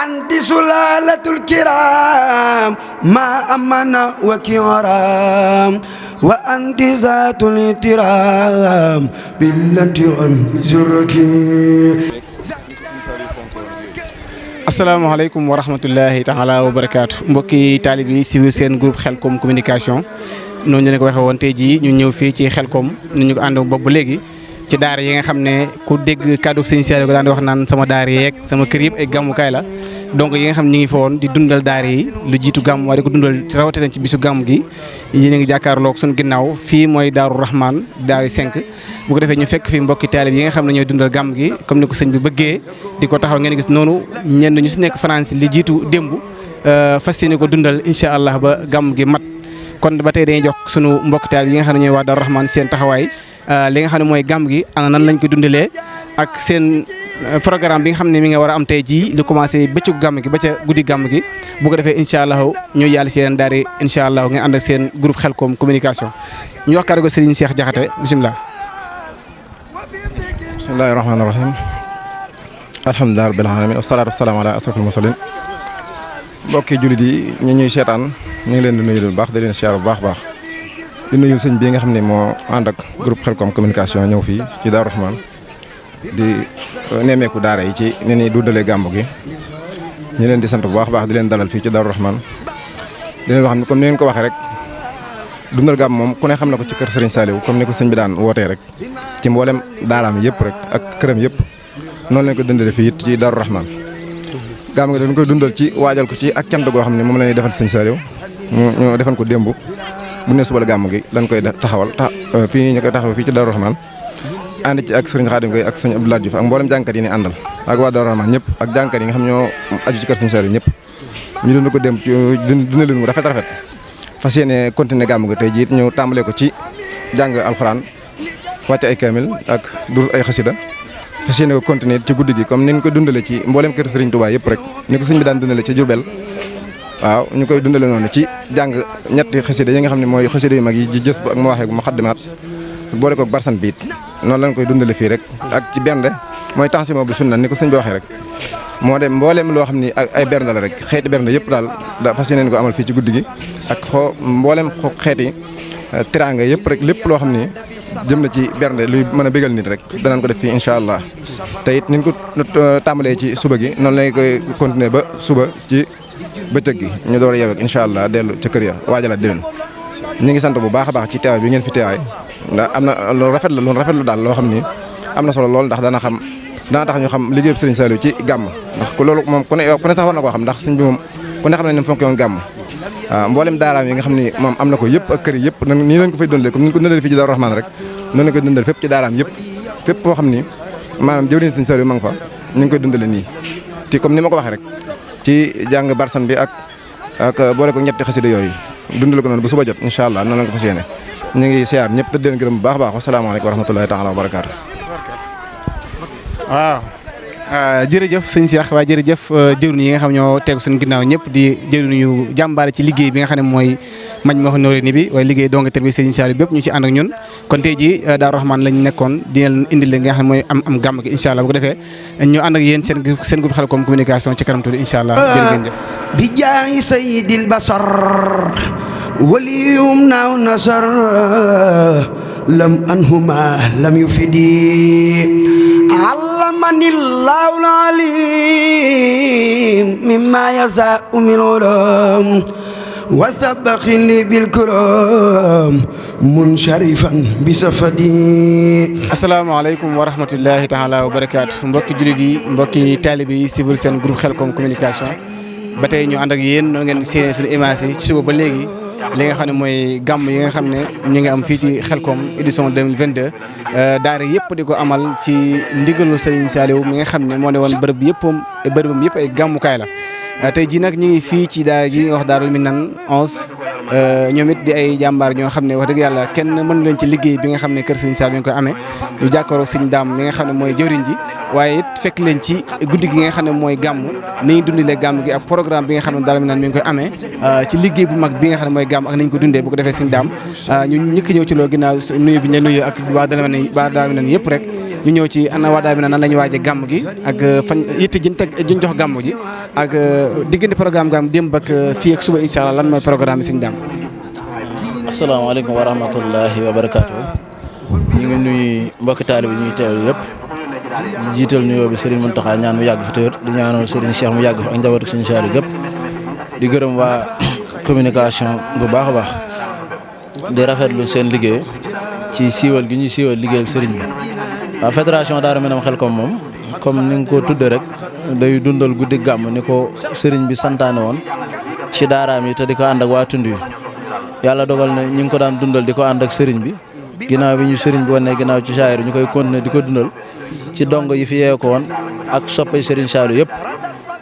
أنت سلالة الكرام ما أمنا وكرام وأنت ذات الاحترام بالتي أنزرك asalaamaaleykum wa rahmatullahi taala wa barakaatu mbokki taalib yi si seen groupe Khelcom communication noonu ñu ko waxee woon tey jii ñu ñëw fii ci Khelcom ni ñu ko ànd boobu ba léegi ci daara yi nga xam ne ku dégg kàddu Serigne Saliou ko daan di wax naan sama daara yeeg sama kër yëpp ay gàmmukaay la donc yi nga xam ñu ngi fa woon di dundal daara yi lu jiitu gàmm waaye di ko dundal rawatina ci bisu gàmm gi yéen a ngi jàkkaarloog suñu ginnaaw fii mooy Daaru Rahman Daaru 5 bu ko defee ñu fekk fi mbokki taalib yi nga xam ne ñooy dundal gàmm gi comme ni ko sëñ bi bëggee di ko taxaw ngeen gis noonu ñenn ñu si nekk France li jiitu démb fas yéene ko dundal incha allah ba gàmm gi mat kon ba tey dañuy jox sunu mbokki taalib yi nga xam ne ñooy waa Daaru Rahman seen taxawaay li nga xam ne mooy gàmm gi ana nan lañ ko dundalee ak seen programme bi nga xam ne mi nga war a am tey jii lu commencé bëccëgu gàmm gi ba ca guddi gàmm gi bu ko defee incha allah ñu yàlla si leen daal di incha allah ngeen ànd ak seen groupe Khelcom communication ñu wax kàddu go Serigne Cheikh Diakhaté bisimilah. bismillahi rahmaani rahim alhamdulilah rabbil alamin wasalaatu wasalaamu ala asrafil mursalin mbokki jullit yi ñi ñuy seetaan ñu ngi leen di nuyu bu baax di leen siyaar bu baax di nuyu sëñ bi nga xam ne moo ànd ak groupe Khelcom communication ñëw fii ci Daaru Rahman di nemmeeku daara yi ci ni ñuy dundalee gàmmu gi ñu leen di sant bu baax di leen dalal fii ci Daaru Rahman di leen wax ne comme ni ngeen ko waxee rek dundal gàmm moom ku ne xam na ko ci kër Serigne Saliou comme ni ko sëñ bi daan wootee rek ci mboolem daaraam yëpp rek ak këram yëpp noonu lañ ko dundale fii it ci Daaru Rahman gàmm gi dañ koy dundal ci waajal ko ci ak cant goo xam ne moom la ñuy defal sëñ Saliou ñu defal ko démb bu ne suba la gàmm gi lañ koy taxawal fii ñu koy taxawal fii ci Daaru Rahman ànd ci ak sëriñ Khadim Gueye ak sëñ Abdoulaye Diouf ak mboolem jànkat yi ni àndal ak waa Daaru Rahman ñëpp ak jànkat yi nga xam ñoo aju ci kër sëñ Saliou ñëpp ñu dund ko dem ci dund leen mu rafet fas yéene continuer gàmm gi tey jii ñu tàmbalee ko ci jàng alxuraan wàcce ay kaamil ak dur ay xasida fas yéene ko continuer ci guddi gi comme ni ñu ko dundale ci mboolem kër Serigne Touba yëpp rek ni ko sëñ bi daan dundale ci Diourbel waaw ñu koy dundale noonu ci jàng ñetti xasida yi nga xam ne mooy xasida yu mag yi ji jës bu ak ma waxee bu ma xaddimaat boole ko barsan biit noonu lañ koy dundale fii rek ak ci bernde mooy tansimo bu sunna ni ko sëñ bi waxee rek moo dem mboolem loo xam ni ay bernde la rek xeeti bernde yëpp daal da fas yéene ko amal fii ci guddi gi ak mboolem xeeti teraanga yëpp rek lépp loo xam ni jëm na ci bernde luy mën a bégal nit rek danañ ko def fii incha allah te it niñ ko tàmbalee ci suba gi noonu lañ koy continuer ba suba ci bëccëg gi ñu door a yeewee incha allah dellu ca kër ya waajalaat déwén ñu ngi sant bu baax a baax ci teewaay bi ngeen fi teewaay ndax am na lu rafet lu daal loo xam ni am na solo lool ndax dana tax ñu xam liggéeyu Serigne Saliou ci gàmm ndax loolu moom ku ne sax war na koo xam ndax sëñ bi moom ku ne xam ne ni mu fonké woon gàmm waaw mboolem daaraam yi nga xam ni moom am na ko yëpp ak kër yi yëpp nii lañ ko fay dundalee comme ni ñu ko dundalee fii ci Daaru Rahman rek noonu lañ koy dundal fépp ci daaraam yëpp fépp foo xam ni maanaam jëwriñ Serigne Saliou ma nga fa ñu ngi koy dundalee nii te comme ni ma ko waxee rek ci jàng barsan bi ak boole ko ñetti xasida yooyu dundal ko noonu bu suba jot incha allah noonu lañ ko fas yéene ñu ngi siyaar ñëpp te leen gërëm bu baax a baax wasalaamaaleykum wa rahmatulahi taala wa barakaatu waaw jërëjëf sëñ Cheikh waaye jërëjëf jëwriñ yi nga xam ñoo tegu suñu ginnaaw ñëpp di jëwriñu jàmbaare ci liggéey bi nga xam ne mooy Majmahun Nurayni bi waaye liggéey donga ter bi sëñ Saliou bépp ñu ci ànd ak ñun kon tey ji Daaru Rahman lañ nekkoon dina leen indil leen nga xam ne mooy am gàmm gi incha allah bu ko defee ñu ànd ak yéen seen groupe Khelcom communication ci kanam tuuti incha allah jërë ngeen jëf bi jaahi sayyidil basar waliyum naaw nasar lam anhuma lam yufidi علمني الله العليم مما يزاء من علوم وثبخ لي بالكرام منشرفا بسفدي asalaamaaleykum wa rahmatullahi taala wa barakaatu mbokki jullit yi mbokki taalibe yi sivil seen groupe Khelcom communication ba tey ñu ànd ak yéen noonu ngeen séenee suñu image yi ci suba ba léegi li nga xam ne mooy gàmm yi nga xam ne ñu ngi am fii ci Khelcom édition 2022 daara yëpp di ko amal ci ndigalu Serigne Saliou mi nga xam ne moo ne woon bërëbam yëpp ay gàmmukaay la tey jii nag ñu ngi fii ci daara ji nga wax Daarul Minan 11 ñoom it di ay jàmbaar ñoo xam ne wax dëgg yàlla kenn mënu leen ci liggéey bi nga xam ne kër Serigne Saliou mi ngi koy amee ñu jàkkaaroo Serigne Dame mi nga xam ne mooy jëwriñ ji waaye it fekk leen ci guddi gi nga xam ne mooy gàmm ni ñu dundalee gàmm gi ak programme bi nga xam ne Daarul Minan mi ngi koy amee ci liggéey bu mag bi nga xam ne mooy gàmm ak ni ñu ko dundee bu ko defee Serigne Dame ñu ñëkk ñëw ci loolu ginnaaw nuyu bi ñu nuyu ak waa Daarul Minan yëpp rek ñu ñëw ci ana waa Daarul Minan nan la ñuy waaje gàmm gi ak fañ yitte juñ jox gàmm ji ak diggante programme gàmm démb ak fii ak suba incha allah lan mooy programme bi Serigne Dame. asalaamaaleykum wa rahmatullahi wa barakaatu. ñu ngi nuyu mbokki taalibe bi ñuy teew yëpp di jiital nuyoo bi Serigne Mountakha ñaan mu yàgg fi tëër di ñaanal Serigne Cheikh mu yàgg fi ak njabootu Serigne Saliou gépp di gërëm waa communication bu baax a baax di rafetlu seen liggéey ci siiwal gi ñuy siiwal liggéey Serigne bi. waaw fédération Daaru Minam Khelcom moom comme ni nga ko tudde rek day dundal guddi gàmm ni ko Serigne bi santaane woon ci daaraam yi te di ko ànd ak waa tund yi yàlla dogal na ñu ngi ko daan dundal di ko ànd ak Serigne bi ginnaaw bi ñu Serigne bi wane ginnaaw ci saayir ñu koy continuer di ko dundal ci dongo yi fi yeewu ko woon ak soppe Serigne Saliou yëpp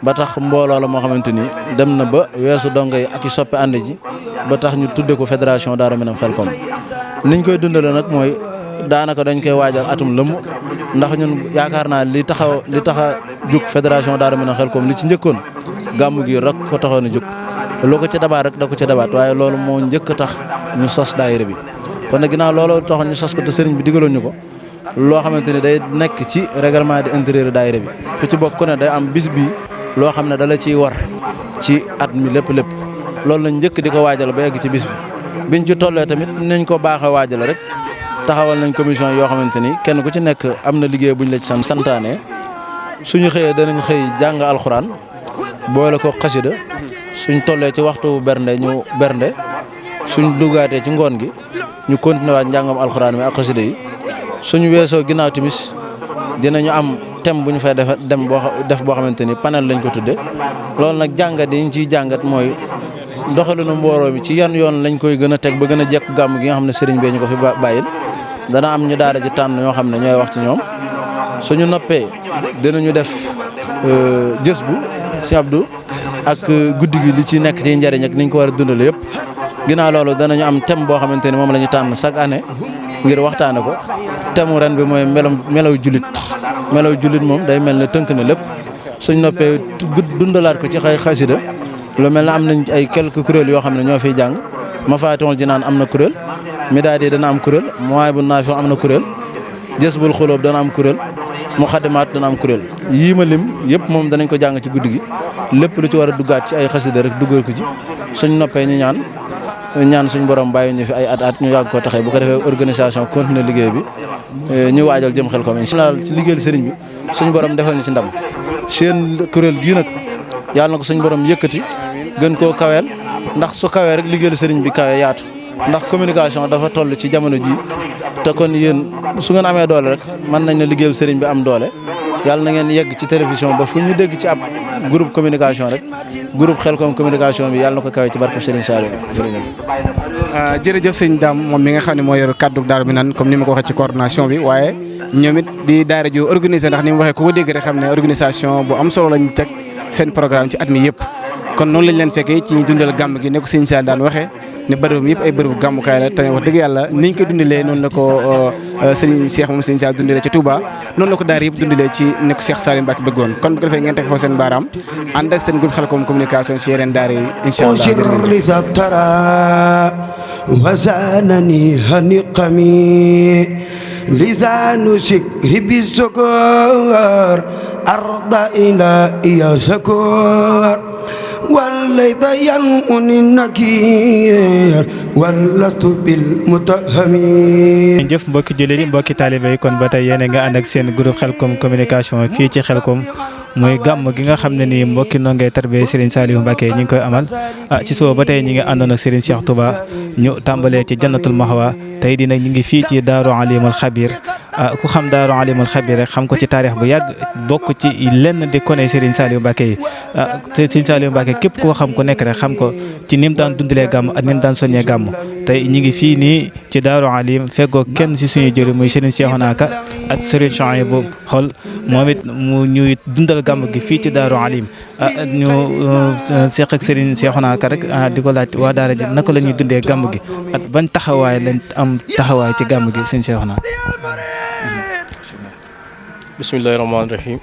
ba tax mbooloo la moo xamante ni dem na ba weesu dongo yi ak i soppe ànd ji ba tax ñu tudde ko fédération Daaru Minam Khelcom niñ koy dundale nag mooy daanaka dañ koy waajal atum lëmm ndax ñun yaakaar naa li tax a jug fédération Daaru Minam Xelkom li ci njëkkoon gàmmu gi rek ko taxoon a jóg loo ko ca dabaat rek da ko ca dabaat waaye loolu moo njëkk a tax ñu sos daayira bi kon nag ginnaaw loolu taxoon ñu sos ko te sëriñ bi digaloon ñu ko loo xamante ni day nekk ci règlement de intérieur daayira bi ku ci bokk ku ne day am bis bi loo xam ne dala ciy war ci at mi lépp loolu lañ njëkk di ko waajal ba egg ci bis bi biñ ci tollee tamit nañ ko baaxee waajal rek taxawal nañ commission yoo xamante ni kenn ku ci nekk am na liggéey buñ la ci santaane suñu xëyee danañ xëy jàng alxuraan boole ko xasida suñ tollee ci waxtu bernde ñu bernde suñ duggaatee ci ngoon gi ñu continué waat njàngam alxuraan mi ak xasida yi suñu weesoo ginnaaw timis dinañu am thème bu ñu fay def boo xamante ni panel lañ ko tudde loolu nag jàngat yi ñu ciy jàngat mooy doxalinu mbooloo mi ci yan yoon lañ koy gën a teg ba gën a jekk gàmm gi nga xam ne sëriñ bee ñu ko fi bàyyil dana am ñu daara ji tànn ñoo xam ne ñooy wax ci ñoom suñu noppee dinañu def jës bu si Abdou ak guddi gi li ci nekk ci njëriñ ak niñ ko war a dundale yëpp ginnaaw loolu danañu am thème boo xamante ni moom la ñu tànn chaque année ngir waxtaane ko thème ren bi mooy melaw jullit moom day mel ne tënk na lépp suñ noppee dundalaat ko ci xasida lu mel ne am nañ ay quelques kuréel yoo xam ne ñoo fiy jàng Mafaatihul Jinaan am na kuréel Midaadi dana am kuréel Mawaahibu Naafi am na kuréel Jazbul Xuloob dana am kuréel Muxaddamaat dana am kuréel yii ma lim yëpp moom danañ ko jàng ci guddi gi lépp lu ci war a duggaat ci ay xasida rek duggal ko ci suñ noppee ñu ñaan suñ borom bàyyi ñu fi ay at ñu yàgg ko taxee bu ko defee organisation continuer liggéey bi ñu waajal jëm Xelkom incha Allah ci liggéeyal sëriñ bi suñ borom defal ñu ci ndam seen kuréel gii nag yàlla na ko suñ borom yëkkati gën koo kaweel ndax su kawee rek liggéeyal sëriñ bi kawe yaatu ndax communication dafa toll ci jamono ji te kon yéen su ngeen amee doole rek mën nañ ne liggéeyal sëriñ bi am doole yàlla na ngeen yegg ci télévision ba fu ñu dégg ci ab groupe communication rek groupe Xelkom communication bi yàlla na ko kawe ci barke Serigne Saliou jërëjëf sëñ Dame moom mi nga xam ne moo yor kaddu Daaru Minam comme ni ma ko waxee ci coordination bi waaye ñoom it di daara ju organisé ndax ni mu waxee ku ko dégg rek xam ne organisation bu am solo lañ teg seen programme ci at mi yëpp kon noonu lañ leen fekkee ci ñu dundal gàmm gi ne ko sëñ Saliou daan waxee ne bërëbam yëpp ay bërëbu gàmmukaay la te wax dëgg yàlla niñ ko dundalee noonu la ko sëriñ Cheikh moom sëriñ Saliou dundalee ci Touba noonu la ko daara yëpp dundalee ci ne ko Cheikh Saliou Mbacké bëggoon kon bu ko defee ngeen teg foofu seen baaraam ànd ak seen groupe Xelkom communication ci yeneen daara yi incha allah والليث ينقني النكير ولست بالمتهمين jëf mbokki jullit yi mbokki taalibe yi kon ba tey yéen a nga ànd ak seen groupe Xelkom communication fii ci Xelkom muy gàmm gi nga xam ne nii mbokki nongee tarbiya Serigne Saliou Mbacké ñi ngi koy amal ci suba ba tey ñi ngi àndoon ak Serigne Cheikh Touba ñu tàmbalee ci Jannatul Mahwa tey di nag ñu ngi fii ci Daaru Alimul Xabir ku xam Daaru Alimul Xabir rek xam ko ci taarix bu yàgg bokk ci lenn di kone Serigne Saliou Mbacké yi Serigne Saliou Mbacké képp koo xam ku nekk rek xam ko ci ni mu daan dundalee gàmm ak ni mu daan soññee gàmm tey ñi ngi fii nii ci Daaru Alim feggoo kenn si suñu jëri muy Serigne Cheikhouna Ka ak Serigne Chouaïbou Xol moom it mu ñuy dundal gàmm gi fii ci Daaru Alim ñu seq ak Serigne Cheikhouna Ka rek di ko laaj waa daara ji naka la ñuy dundee gàmm gi ak ban taxawaay lañ am taxawaay ci gàmm gi Serigne Cheikhouna. bismillahi rahmaani rahim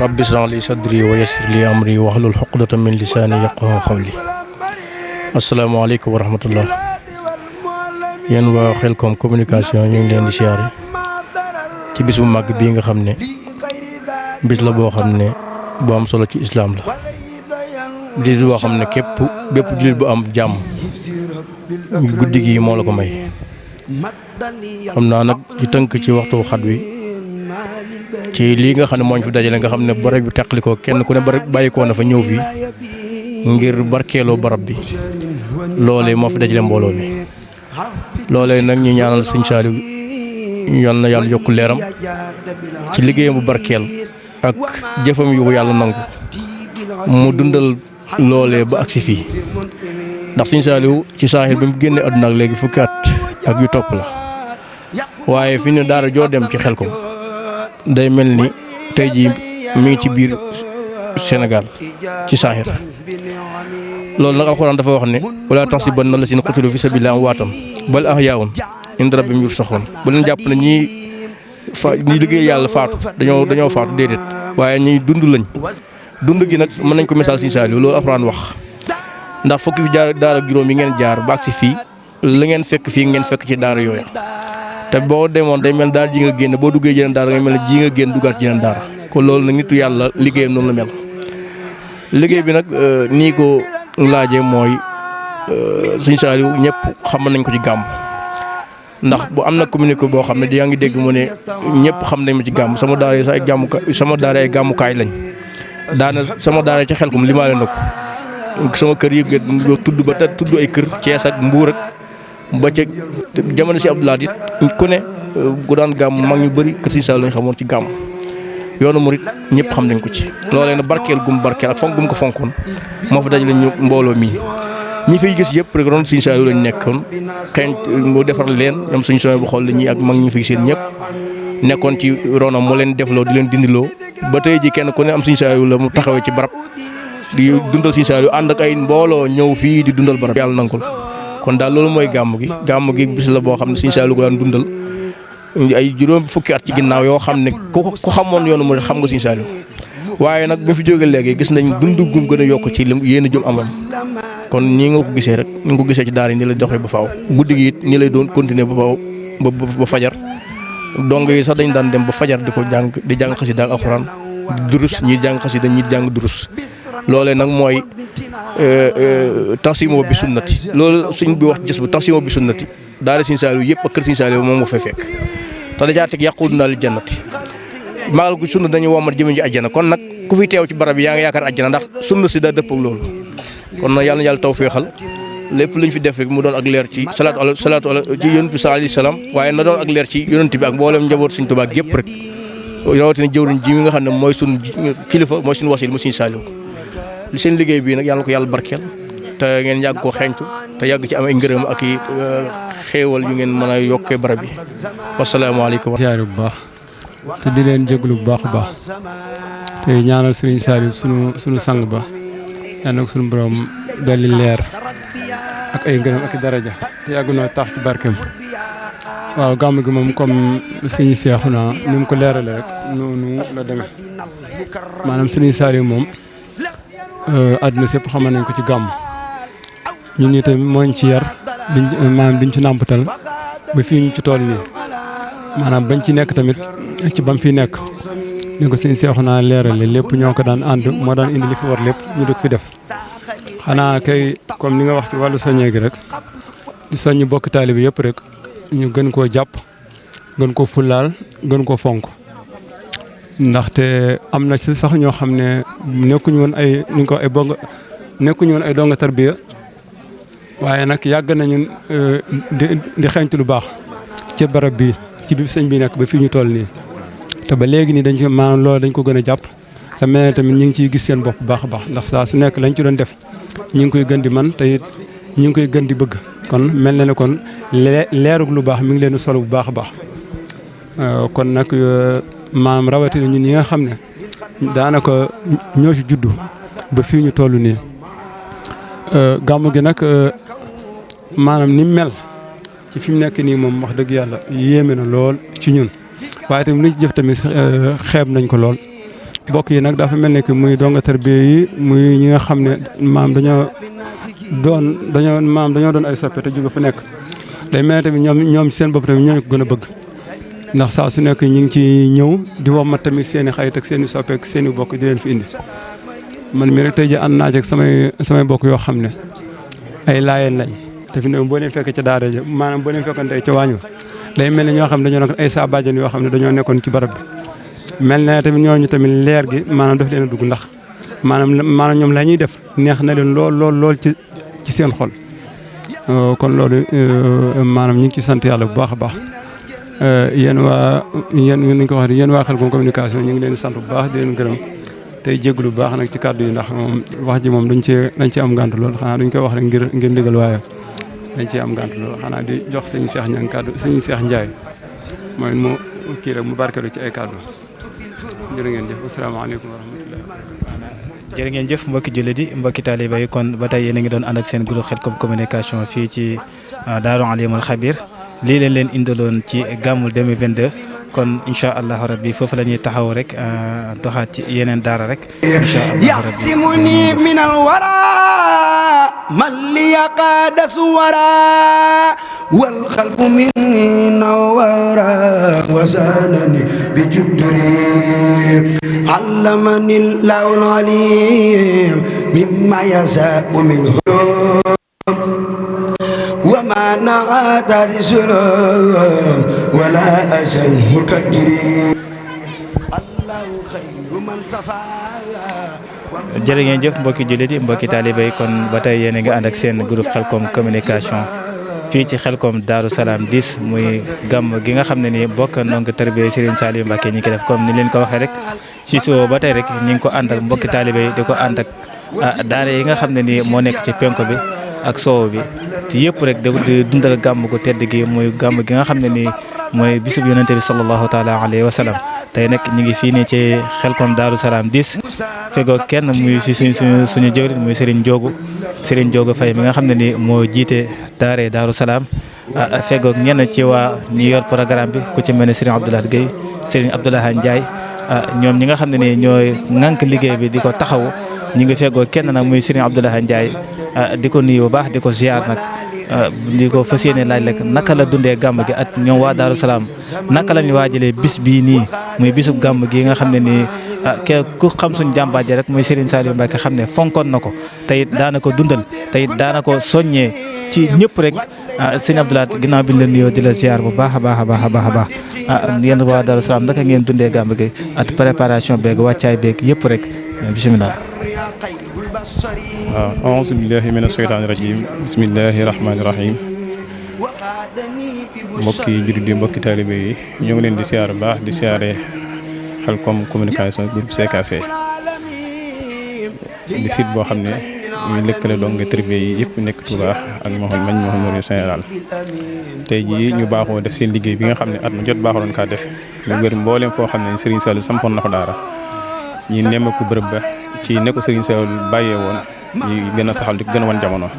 rabbi shrah li sadri wa yassir li amri wahlul uqdatan min lisaani yafqahu qawli asalaamaaleykum wa rahmatullah yéen waa Xelkom communication ñu ngi leen di siyaare ci bis bu màgg bii nga xam ne bis la boo xam ne bu am solo ci islaam la bis boo xam ne bépp jullit bu am jàmm guddi gi moo la ko may xam naa nag di tënk ci waxtu xat wi ci lii nga xam ne mooñ fi dajale nga xam ne barab bi teqalikoo kenn ku ne bàyyikoo na fa ñëw fii ngir barkeeloo barab bi loolee moo fi dajale mbooloo mi loolee nag ñu ñaanal sëñ Saliou yal na yàlla yokku leeram ci liggéeyam bu barkeel ak jëfam yu yàlla nangu mu dundal loolee ba agsi fii ndax sëñ Saliou ci saaxir bi mu génnee àdduna ak léegi fukki at ak yu topp la waaye fi ne daara joo dem ci Xelkom day mel ni tey jii mi ngi ci biir Sénégal ci saaxir loolu nag alxuraan dafa wax ne wala tahsabanna llaziina qutilu fi sabiilillaahi amwaatan bal ahyaa'un inda rabbihim yursaxoon bu leen jàpp ne ñi liggéey yàlla faatu dañoo faatu déedéet waaye ñi dund lañ dund gi nag mën nañ ko misaal Sëriñ Saaliw loolu Alxuraan wax ndax fukki fi jaar daara juróom yi ngeen jaar ba agsi fii la ngeen fekk fii ngeen fekk ci daara yooya te boo demoon day mel daara ji nga génn boo duggee jeneen daara nga mel ne ji nga génn duggaat jeneen daara kon loolu nag nitu yàlla liggéeyam noonu la mel liggéey bi nag nii ko laajee mooy Sëriñ Saaliw ñëpp xam nañ ko ci gàmm ndax bu am na communiqué boo xam ne yaa ngi dégg mu ne ñëpp xam nañ ma ci gàmm sama daara yi sax ay gàmmukaay lañ sama daara ci Xelkom limaale na ko sama kër yi tudd ba te tudd ay kër Cees ak Mbuur ak ba ca jamono si Abdoulaye it ku ne ku daan gàmm mag ñu bëri kër Sëriñ Saaliw lañ xamoon ci gàmm yoonu murit ñëpp xam nañ ko ci loolee na barkeel gum barkeel ak fonk gum ko fonkoon moo fa dajale ñu mbooloo mi ñi fiy gis yëpp rek ron Sëriñ Saaliw lañ nekkoon xëy mu defar leen ñoom suñu soobee bu xool la ñi ak mag ñi fiy seen ñëpp nekkoon ci ronam mu leen defloo di leen dindiloo ba tey ji kenn ku ne am Sëriñ Saaliw la mu taxawee ci barab di dundal Sëriñ Saaliw ànd ak ay mbooloo ñëw fii di dundal barab yàlla nangul kon daal loolu mooy gàmm gi bis la boo xam ne Sëriñ Saaliw ko daan dundal ay juróom fukki at ci ginnaaw yoo xam ne ku xamoon yoonu mu xam nga Sëriñ Saaliw waaye nag bu fi jógee léegi gis nañ dund gum gën a yokk ci lim yéen a jëm amoon kon nii nga ko gisee rek ni nga ko gisee ci daara yi ni lay doxee ba faaw guddi gi it ni lay doon continuer ba faaw ba fajar dong yi sax dañ daan dem ba fajar di ko jàng di jàng xasida ak alxuraan durus ñi jàng xasida ñi jàng durus loolee nag mooy tansimoo bi sunnati loolu suñ bi wax gis bu tansimoo bi sunnati daara Sëriñ Saaliw yëpp ak kër Sëriñ Saaliw moom nga fay fekk te dajaa teg yàquudunaa lil jannati magal gu sunna dañu womat jëme ji àjjana kon nag ku fi teew ci barab yi yaa ngi yaakaar àjjana ndax sunna si daa dëpp ak loolu kon nag yàlla na yàlla tawfeexal lépp lu ñu fi def rek mu doon ak leer ci salaatu ci yonent bi alayhi salaam waaye na doon ak leer ci yonent bi ak mboolem njaboot Sëriñ Tuubaa yëpp rek rawatina jëwriñ ji mi nga xam ne mooy suñu kilifa mooy suñu wasil mu Sëriñ Saaliw li seen liggéey bi nag yàlla ko yàlla barkeel te ngeen yàgg koo xeeñtu te yàgg ci am ay ngërëm ak i xéewal yu ngeen mën a yokkee barab yi wasalaamaaleykum. ziyaare bu baax te di leen jégalu bu baax a baax te ñaanal Sëriñ Saaliw sunu sang ba yal na ko sunu borom dolli leer ak ay ngërëm ak i daraja te yàgg noo tax ci barkeem. waaw gàmm gi moom comme Sëriñ Seexuna ni mu ko leerale rek noonu la demee maanaam Sëriñ Saaliw moom àdduna sépp xamal nañ ko ci gàmm ñun ñi tamit mooñ ci yar maanaam duñ ci nàmpatal ba fii ñu ci tool nii maanaam bañ ci nekk tamit ci bam fi nekk ni ko Sëriñ Seexuna leerale lépp ñoo ko daan ànd moo daan indi li fi war lépp ñu dëkk fi def xanaa kay comme ni nga wax ci wàllu soññee gi rek di soññ bokk taalibe yëpp rek ñu gën koo jàpp gën koo fullaal gën koo fonk ndaxte am na ci sax ñoo xam ne nekkuñu woon ay ni ko ay bong nekkuñu woon ay donga tarbiya waaye nag yàgg nañu di xeeñtu lu baax ci barab bi ci bi sëñ bi nekk ba fii ñu toll nii te ba léegi nii dañ ko maanaam loolu dañ ko gën a jàpp te mel ne tamit ñu ngi ciy gis seen bopp bu baax a baax ndax saa su nekk lañ ci doon def ñu ngi koy gën di man te it ñu ngi koy gën di bëgg kon mel na ne kon leerug lu baax mi ngi leen di solo bu baax a baax kon nag maanaam rawatina ñun ñi nga xam ne daanaka ñoo ci juddu ba fii ñu toll nii gàmmu gi nag maanaam ni mel ci fi mu nekk nii moom wax dëgg yàlla yéeme na lool ci ñun waaye tamit lu ñu jëf tamit xeeb nañ ko lool. bokk yi nag dafa mel ne que muy donga tarbiya yi muy ñi nga xam ne maam dañoo doon ay soppe te jóge fu nekk day mel ne tamit ñoom seen bopp tamit ñoo ko gën a bëgg. ndax saa su nekk ñu ngi ci ñëw di wommat tamit seen i xarit ak seen i soppeek seen i bokk di leen fi indi man mii rek tey jii ànd naa ci ak samay bokk yoo xam ne ay laayeen lañ te fi ne boo leen fekkee ca daara ja maanaam boo leen fekkoon tey ca waañu day mel ne ñoo xam ne dañoo nekk ay saa bàjjan yoo xam ne dañoo nekkoon ci barab bi mel na tamit ñooñu tamit leer gi maanaam daf leen a dugg ndax maanaam ñoom la ñuy def neex na leen lool ci seen xol kon loolu maanaam ñu ngi ci sant yàlla bu baax a baax. yéen nañ ko wax yéen waa Xelcom communication ñu ngi leen di sant bu baax di leen gërëm tey jégalu bu baax nag ci kàddu yi ndax moom wax ji moom dañ ci am gànt lool xanaa duñ koy wax rek ngir ndigal waaye dañ ci am gànt lool xanaa di jox sëñ Seex ñaan kàddu sëñ Seex Njaay mooy mu kii rek mu barkeelu ci ay kàddu jërë ngeen jëf asalaamaaleykum wa rahmatulah. jërë ngeen jëf mbokki jullit yi mbokki taaliba yi kon ba tey yéen a ngi doon ànd ak seen groupe Xelcom communication fii ci Daaru Alimul Xabir lii leen indaloon ci gàmmul 2022 kon incha allahu rabbi foofu la ñuy taxaw rek doxaat ci yeneen daara rek incha allahu rabbi yaxsimuni min alwara man li yaqaada suwara wal qalbu minni nawara wasanani bi jubturi allamani llahu alim mimma yasau min وما نعاد رسول ولا أزل مكدرين الله خير من صفى jërë ngeen jëf mbokki jullit yi mbokki taalibe yi kon ba tey yéen a ngi ànd ak seen groupe Khelcom communication fii ci Khelcom Darou Salam 10 muy gàmm gi nga xam ne nii bokk ndongo tarbiya Serigne Saliou Mbacké ñi ko def comme ni leen ko waxee rek ci soo ba tey rek ñi ngi ko ànd ak mbokki taalibe yi di ko ànd ak daara yi nga xam ne nii moo nekk ci penko bi ak soow bi te yëpp rek di dundal gàmm gu tedd gi muy gàmm gi nga xam ne nii mooy bisub yonente bi sallallahu taala alayhi wa sallam tey nag ñu ngi fii nii ci Khelcom Darou Salam 10 fegoo kenn muy si suñu jëwriñ muy Serigne Diogo Faye mi nga xam ne nii moo jiite daare Darou Salam fegoo ñenn ci waa ñi yor programme bi ku ci mel ne Serigne Abdoulaye Gueye Serigne Abdoulaye Ndiaye ñoom ñi nga xam ne nii ñooy ŋànk liggéey bi di ko taxawu ñi ngi fegoo kenn nag muy Serigne Abdoulaye Ndiaye di ko nuyu bu baax di ko ziar nag di ko fas yéene laaj rek naka la dundee gàmm gi at ñoom waa Darou Salam naka la ñu waajalee bis bii nii muy bisub gàmm gi nga xam ne nii ku xam suñu jàmbaaje rek muy Serigne Saliou Mbacké xam ne fonkoon na ko te it daana ko dundal te it daana ko soññee ci ñëpp rek sëñ Abdoulaye ginnaaw bi ñu la nuyoo di la ziar bu baax a baax a baax a baax a baax yéen waa Darou Salam naka ngeen dundee gàmm gi at préparation beeg wàccaay beeg yëpp rek bisimilah. waaw auzu billahi mina sheytaani rajim bismillahi rahmaani rahim mbokki jullit yi mbokki taalibe yi ñoo ngi leen di siyaar bu baax di siyaare Khelcom communication groupe CKC di site boo xam ne ñu lëkkale dong tribe yi yëpp nekk Touba ak Mouhamadou Sénégal tey jii ñu baaxoo def seen liggéey bi nga xam ne at mu jot baaxoon kaa def ñu wër mboolem foo xam ne Serigne Saliou sampoon na fa daara ñi nemmeeku bërëb ba ci ne ko Serigne Saliou bàyyee woon ñi gën a saxal di gën a wan jamono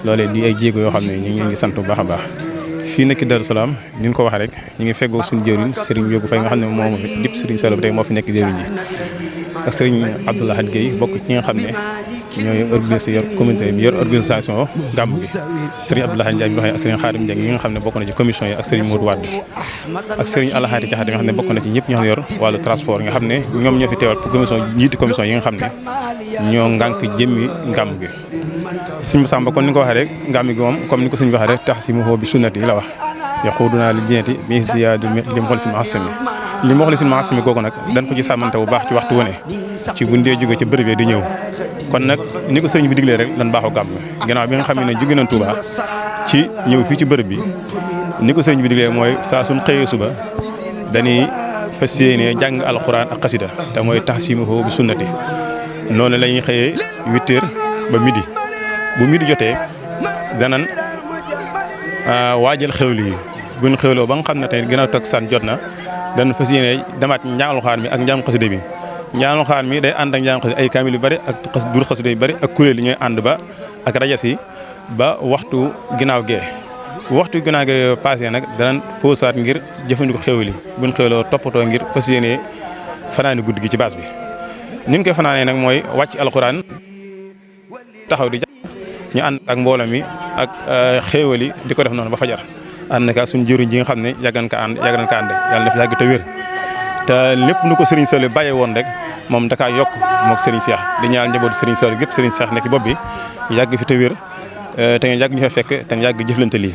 loolee di ay jéego yoo xam ne ñu ngi sant bu baax a baax fii nekk Darou Salam ni ñu ko waxee rek ñu ngi feggoo suñu jëwriñ Serigne Diogo Faye nga xam ne moom fi dip Serigne Saliou tey moo fi nekk jëwriñ ji ak Serigne Abdoulaye Gueye bokk ci nga xam ne ñooy organisé yor communauté bi yor organisation gàmm gi Serigne Abdoulaye Ndiaye bi waxee ak Serigne Khadim Ndiaye ñi nga xam ne bokk na ci commission yi ak Serigne Modou Wade ak Serigne Alhaadi Diakhaté nga xam ne bokk na ci ñëpp ñoo xam ne yor wàllu transport nga xam ne ñoom ñoo fi teewal pour commission njiiti commission yi nga xam ne ñoo ngànk jëmmi gàmm gi suñu Samba kon ni nga ko waxee rek gàmm gi moom comme ni ko suñu waxee rek tax si mu xoo bi sunnati la wax yaxuudunaa li jineeti bi isdiyaadu li mu xool si maasami li mu xool si maasami googu nag dañ ko ci sàmmante bu baax ci waxtu wu ne ci bu ndee jóge ci bërëb di ñëw kon nag ni ko sëriñ bi diglee rek lan baaxoo gàmm ginnaaw bi nga xam ne jóge nañ Touba ci ñëw fii ci bërëb bi ni ko sëriñ bi diglee mooy saa suñ xëyee suba dañuy fas yéene jàng alxuraan ak xasida te mooy tax si mu xoo bi sunnati noonu la ñuy xëyee 8 heures ba midi bu midi jotee danan waajal xewli yi buñ xewloo ba nga xam ne tey gën a toog san jot na dana fas yéene demaat njàngalu xaar mi ak njàngu xasida bi njàngalu xaar mi day ànd ak njàngu xasida ay kaamil yu bëri ak dur xasida yu bëri ak kuréel yi ñooy ànd ba ak rajas yi ba waxtu ginnaaw gee waxtu ginnaaw gee passé nag danañ poosaat ngir jëfandikoo xewli buñ xewloo toppatoo ngir fas yéene fanaani guddi gi ci baas bi ni ñu koy fanaanee nag mooy wàcc alxuraan taxaw di ñu ànd ak mbooloo mi ak xéewal yi di ko def noonu ba fajar ànd ak suñu jëriñ ji nga xam ne yàgg nañ ko ànd yàlla def yàgg te wér te lépp nu ko Serigne Saliou bàyyee woon rek moom da kaa yokk moog Serigne Cheikh di ñaan njabootu Serigne Saliou gépp Serigne Cheikh nekk ci bopp bi yàgg fi te wér te ngeen yàgg ñu fa fekk te yàgg jëflante lii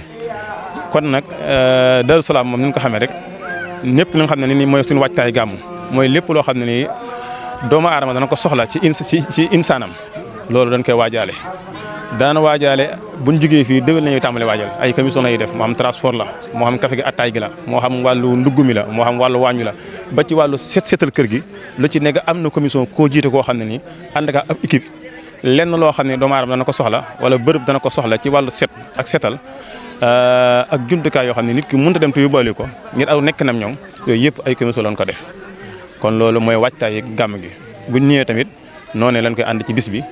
kon nag Darou Salam moom ni ñu ko xamee rek ñëpp li nga xam ne ni mooy suñu wàccaay gàmmu mooy lépp loo xam ne nii doomu aadama dana ko soxla ci insaanam loolu dañ koy waajaale daana waajaale buñ jógee fii déwén nañuy tàmbale waajal ay commission lay def moo xam transport la moo xam café gi attaay gi la moo xam wàllu ndugg mi la moo xam wàllu waañu la ba ci wàllu seetal kër gi lu ci nekk am na commission koo jiite koo xam ne nii ànd ak ab équipe lenn loo xam ne doomu aadama dana ko soxla wala bërëb dana ko soxla ci wàllu set ak setal ak jumtukaay yoo xam ne nit ki mënut a dem te yóbbaale ko ngir aw nekk nam ñoom yooyu yëpp ay commission lañ ko def kon loolu mooy waajtaay gàmm gi buñ ñëwee tamit noonu lañ koy ànd ci bis bi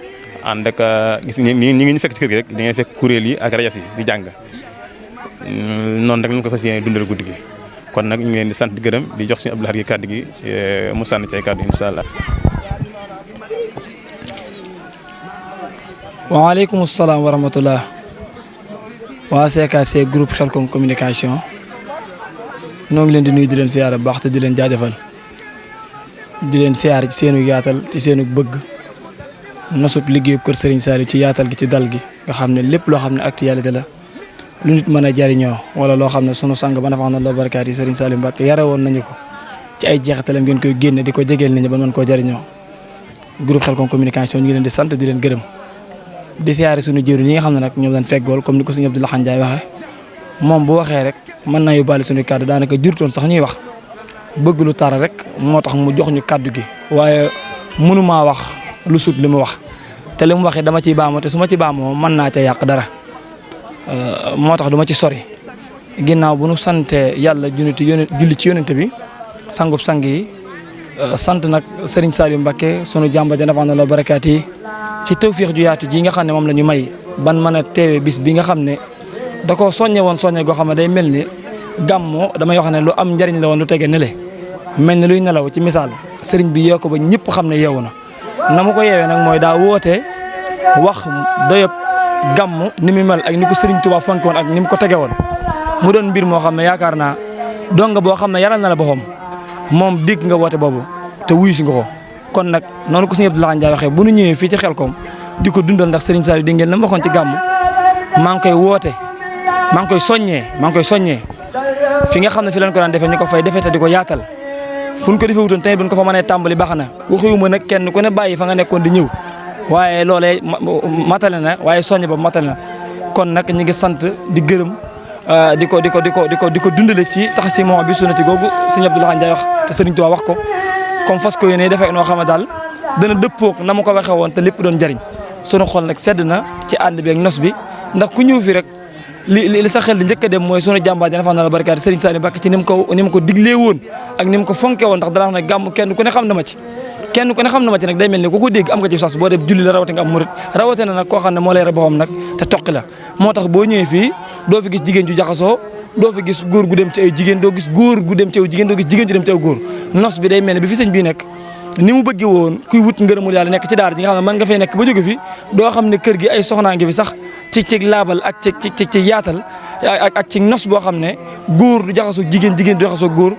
ànd ak gis ñi ngi ñu fekk ci kër gi rek di ngeen fekk kuréel yi ak rajas yi di jàng noonu rek lañ ko fas yéene dundal guddi gi kon nag ñu ngi leen di sant di gërëm di jox suñu Abdou Lahad gi kàddu gi mu sànni ci ay kàddu incha allah. waaleykum salaam wa rahmatullah waa CKC groupe Khelcom communication noo ngi leen di nuyu di leen siyaare bu baax te di leen jaajëfal di leen siyaare ci seenu yaatal ci seenu bëgg nosub liggéeyu kër Serigne Saliou ci yaatal gi ci dal gi nga xam ne lépp loo xam ne actualité la lu nit mën a jariñoo wala loo xam ne sunu sang ba nafa na la barakaat yi Serigne Saliou Mbacké yare woon nañu ko ci ay jeexitalam ngeen koy génne di ko jegeel nit ñi ba mën koo jariñoo groupe Khelcom communication ñu ngi leen di sant di leen gërëm di siyaare suñu jëwriñ ñi nga xam ne nag ñoom dañ feggool comme ni ko suñu Abdou Lahad Ndiaye waxee moom bu waxee rek mën naa yóbbaale suñu kàddu daanaka jurutoon sax ñuy wax bëgg lu tar rek moo tax mu jox ñu kàddu gi waaye mënumaa wax lu sut li mu wax te li mu waxee dama ciy baamoo te su ma ci baamoo mën naa ca yàq dara moo tax du ma ci sori ginnaaw bu nu sante yàlla julli ci yonent bi sangub sang yi sant nag Serigne Saliou Mbacké sunu jàmba ja nafa na la barakaat yi ci tawfiix ju yaatu ji nga xam ne moom la ñu may ban mën a teewe bis bi nga xam ne da koo soññe woon soññe goo xam ne day mel ni gàmmoo damay wax ne lu am njariñ la woon lu tege ne le mel ni luy nelaw ci misaal sëriñ bi yee ko ba ñëpp xam ne yeewu na mu ko yeewee nag mooy daa woote wax doyob gàmmu ni mu mel ak ni ko sëriñ Tuubaa fonk woon ak ni mu ko tege woon mu doon mbir moo xam ne yaakaar naa donga boo xam ne yaral na la boppam moom dégg nga woote boobu te wuyu si nga ko kon nag noonu ko sëñ Abdou Lahad Ndiaye waxee bu nu ñëwee fii ci Khelcom di ko dundal ndax Serigne Saliou di ngeen la ma waxoon ci gàmm maa ngi koy woote maa ngi koy soññee fi nga xam ne fi leen ko daan defee ñu ko fay defee te di ko yaatal fu ñu ko defee wutoon tamit bu ñu ko fa mënee tàmbali baax na waxuma nag kenn ku ne bàyyi fa nga nekkoon di ñëw waaye loolee matale na waaye soññe ba matale na kon nag ñu ngi sant di gërëm di ko dundale ci tax si moom bi sunnati googu sëñ Abdou Lahad Ndiaye wax te Serigne Touba wax ko comme fas ko yéene defee noo xam ne daal dana dëppook na ma ko waxee woon te lépp doon jariñ sunu xol nag sedd na ci ànd bi ak nos bi ndax ku ñëw fi rek li sa xel di njëkk a dem mooy sunu jàmbaar ja nafa na la barakaat Serigne Saliou Mbacké ci ni mu ko diglee woon ak ni mu ko fonke woon ndax dana wax ne gàmm kenn ku ne xam na ma ci nag day mel ni ku ko dégg am nga ci sas boo def julli la rawate nga am murit rawate na nag koo xam ne moo lay re boppam nag te toqi la moo tax boo ñëwee fii doo fi gis jigéen ju jaxasoo doo fi gis góor gu dem ci ay jigéen doo gis góor gu dem ci ay jigéen doo gis jigéen ju dem ci ay góor nos bi day mel ne bi fi sëñ bii nekk ni mu bëggee woon kuy wut ngërëmul yàlla nekk ci daara ji nga xam ne mën nga fay nekk ba jóge fi doo xam ne kër gi ay soxnaa ngi fi sax ci laabal ak ci yaatal ak ci nos boo xam ne góor du jaxasoo jigéen du jaxasoo góor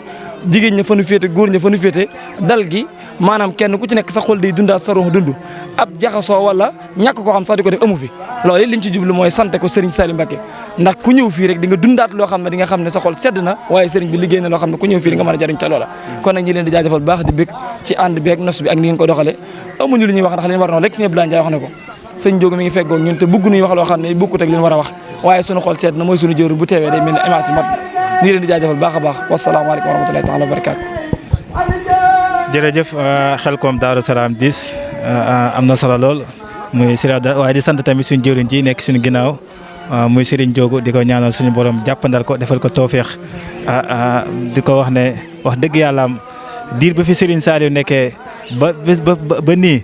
jigéen ña fa nu féete góor ña fa nu féete dal gi maanaam kenn ku ci nekk sa xol day dundaat sa ruux dund ab jaxasoo wala ñàkk koo xam sax di ko def amu fi loolu liñ ci jublu mooy sante ko Serigne Saliou Mbacké ndax ku ñëw fii rek di nga dundaat loo xam ne di nga xam ne sa xol sedd na waaye Serigne bi liggéey na loo xam ne ku ñëw fii di nga mën a jariñ ca loola kon nag ñi leen di jaajëfal baax di bëgg ci ànd bi ak nos bi ak ni ngeen ko doxale amuñu lu ñuy wax ndax li ñu war noonu rek Sëñ Abdou Lahad Ndiaye wax na ko sëñ Jóogu mi ngi feggoog ñun te bëgg nuy wax loo xam ne bokkut ak li ñu war a wax waaye sunu xol sedd na mooy sunu jëru bu teewee day mel ni image mat ñi leen di jaajëfal baax a baax wasalaamaaleykum wa rahmatullahi taala wa barakaatu jërëjëf Khelcom Daaru Salaam 10 am na solo lool muy Serigne waaye di sant tamit suñu jëwriñ ji nekk suñu ginnaaw muy Serigne Diogo di ko ñaanal suñu borom jàppandal ko defal ko toofeex di ko wax ne wax dëgg yàlla am diir ba fi Serigne Saliou nekkee ba nii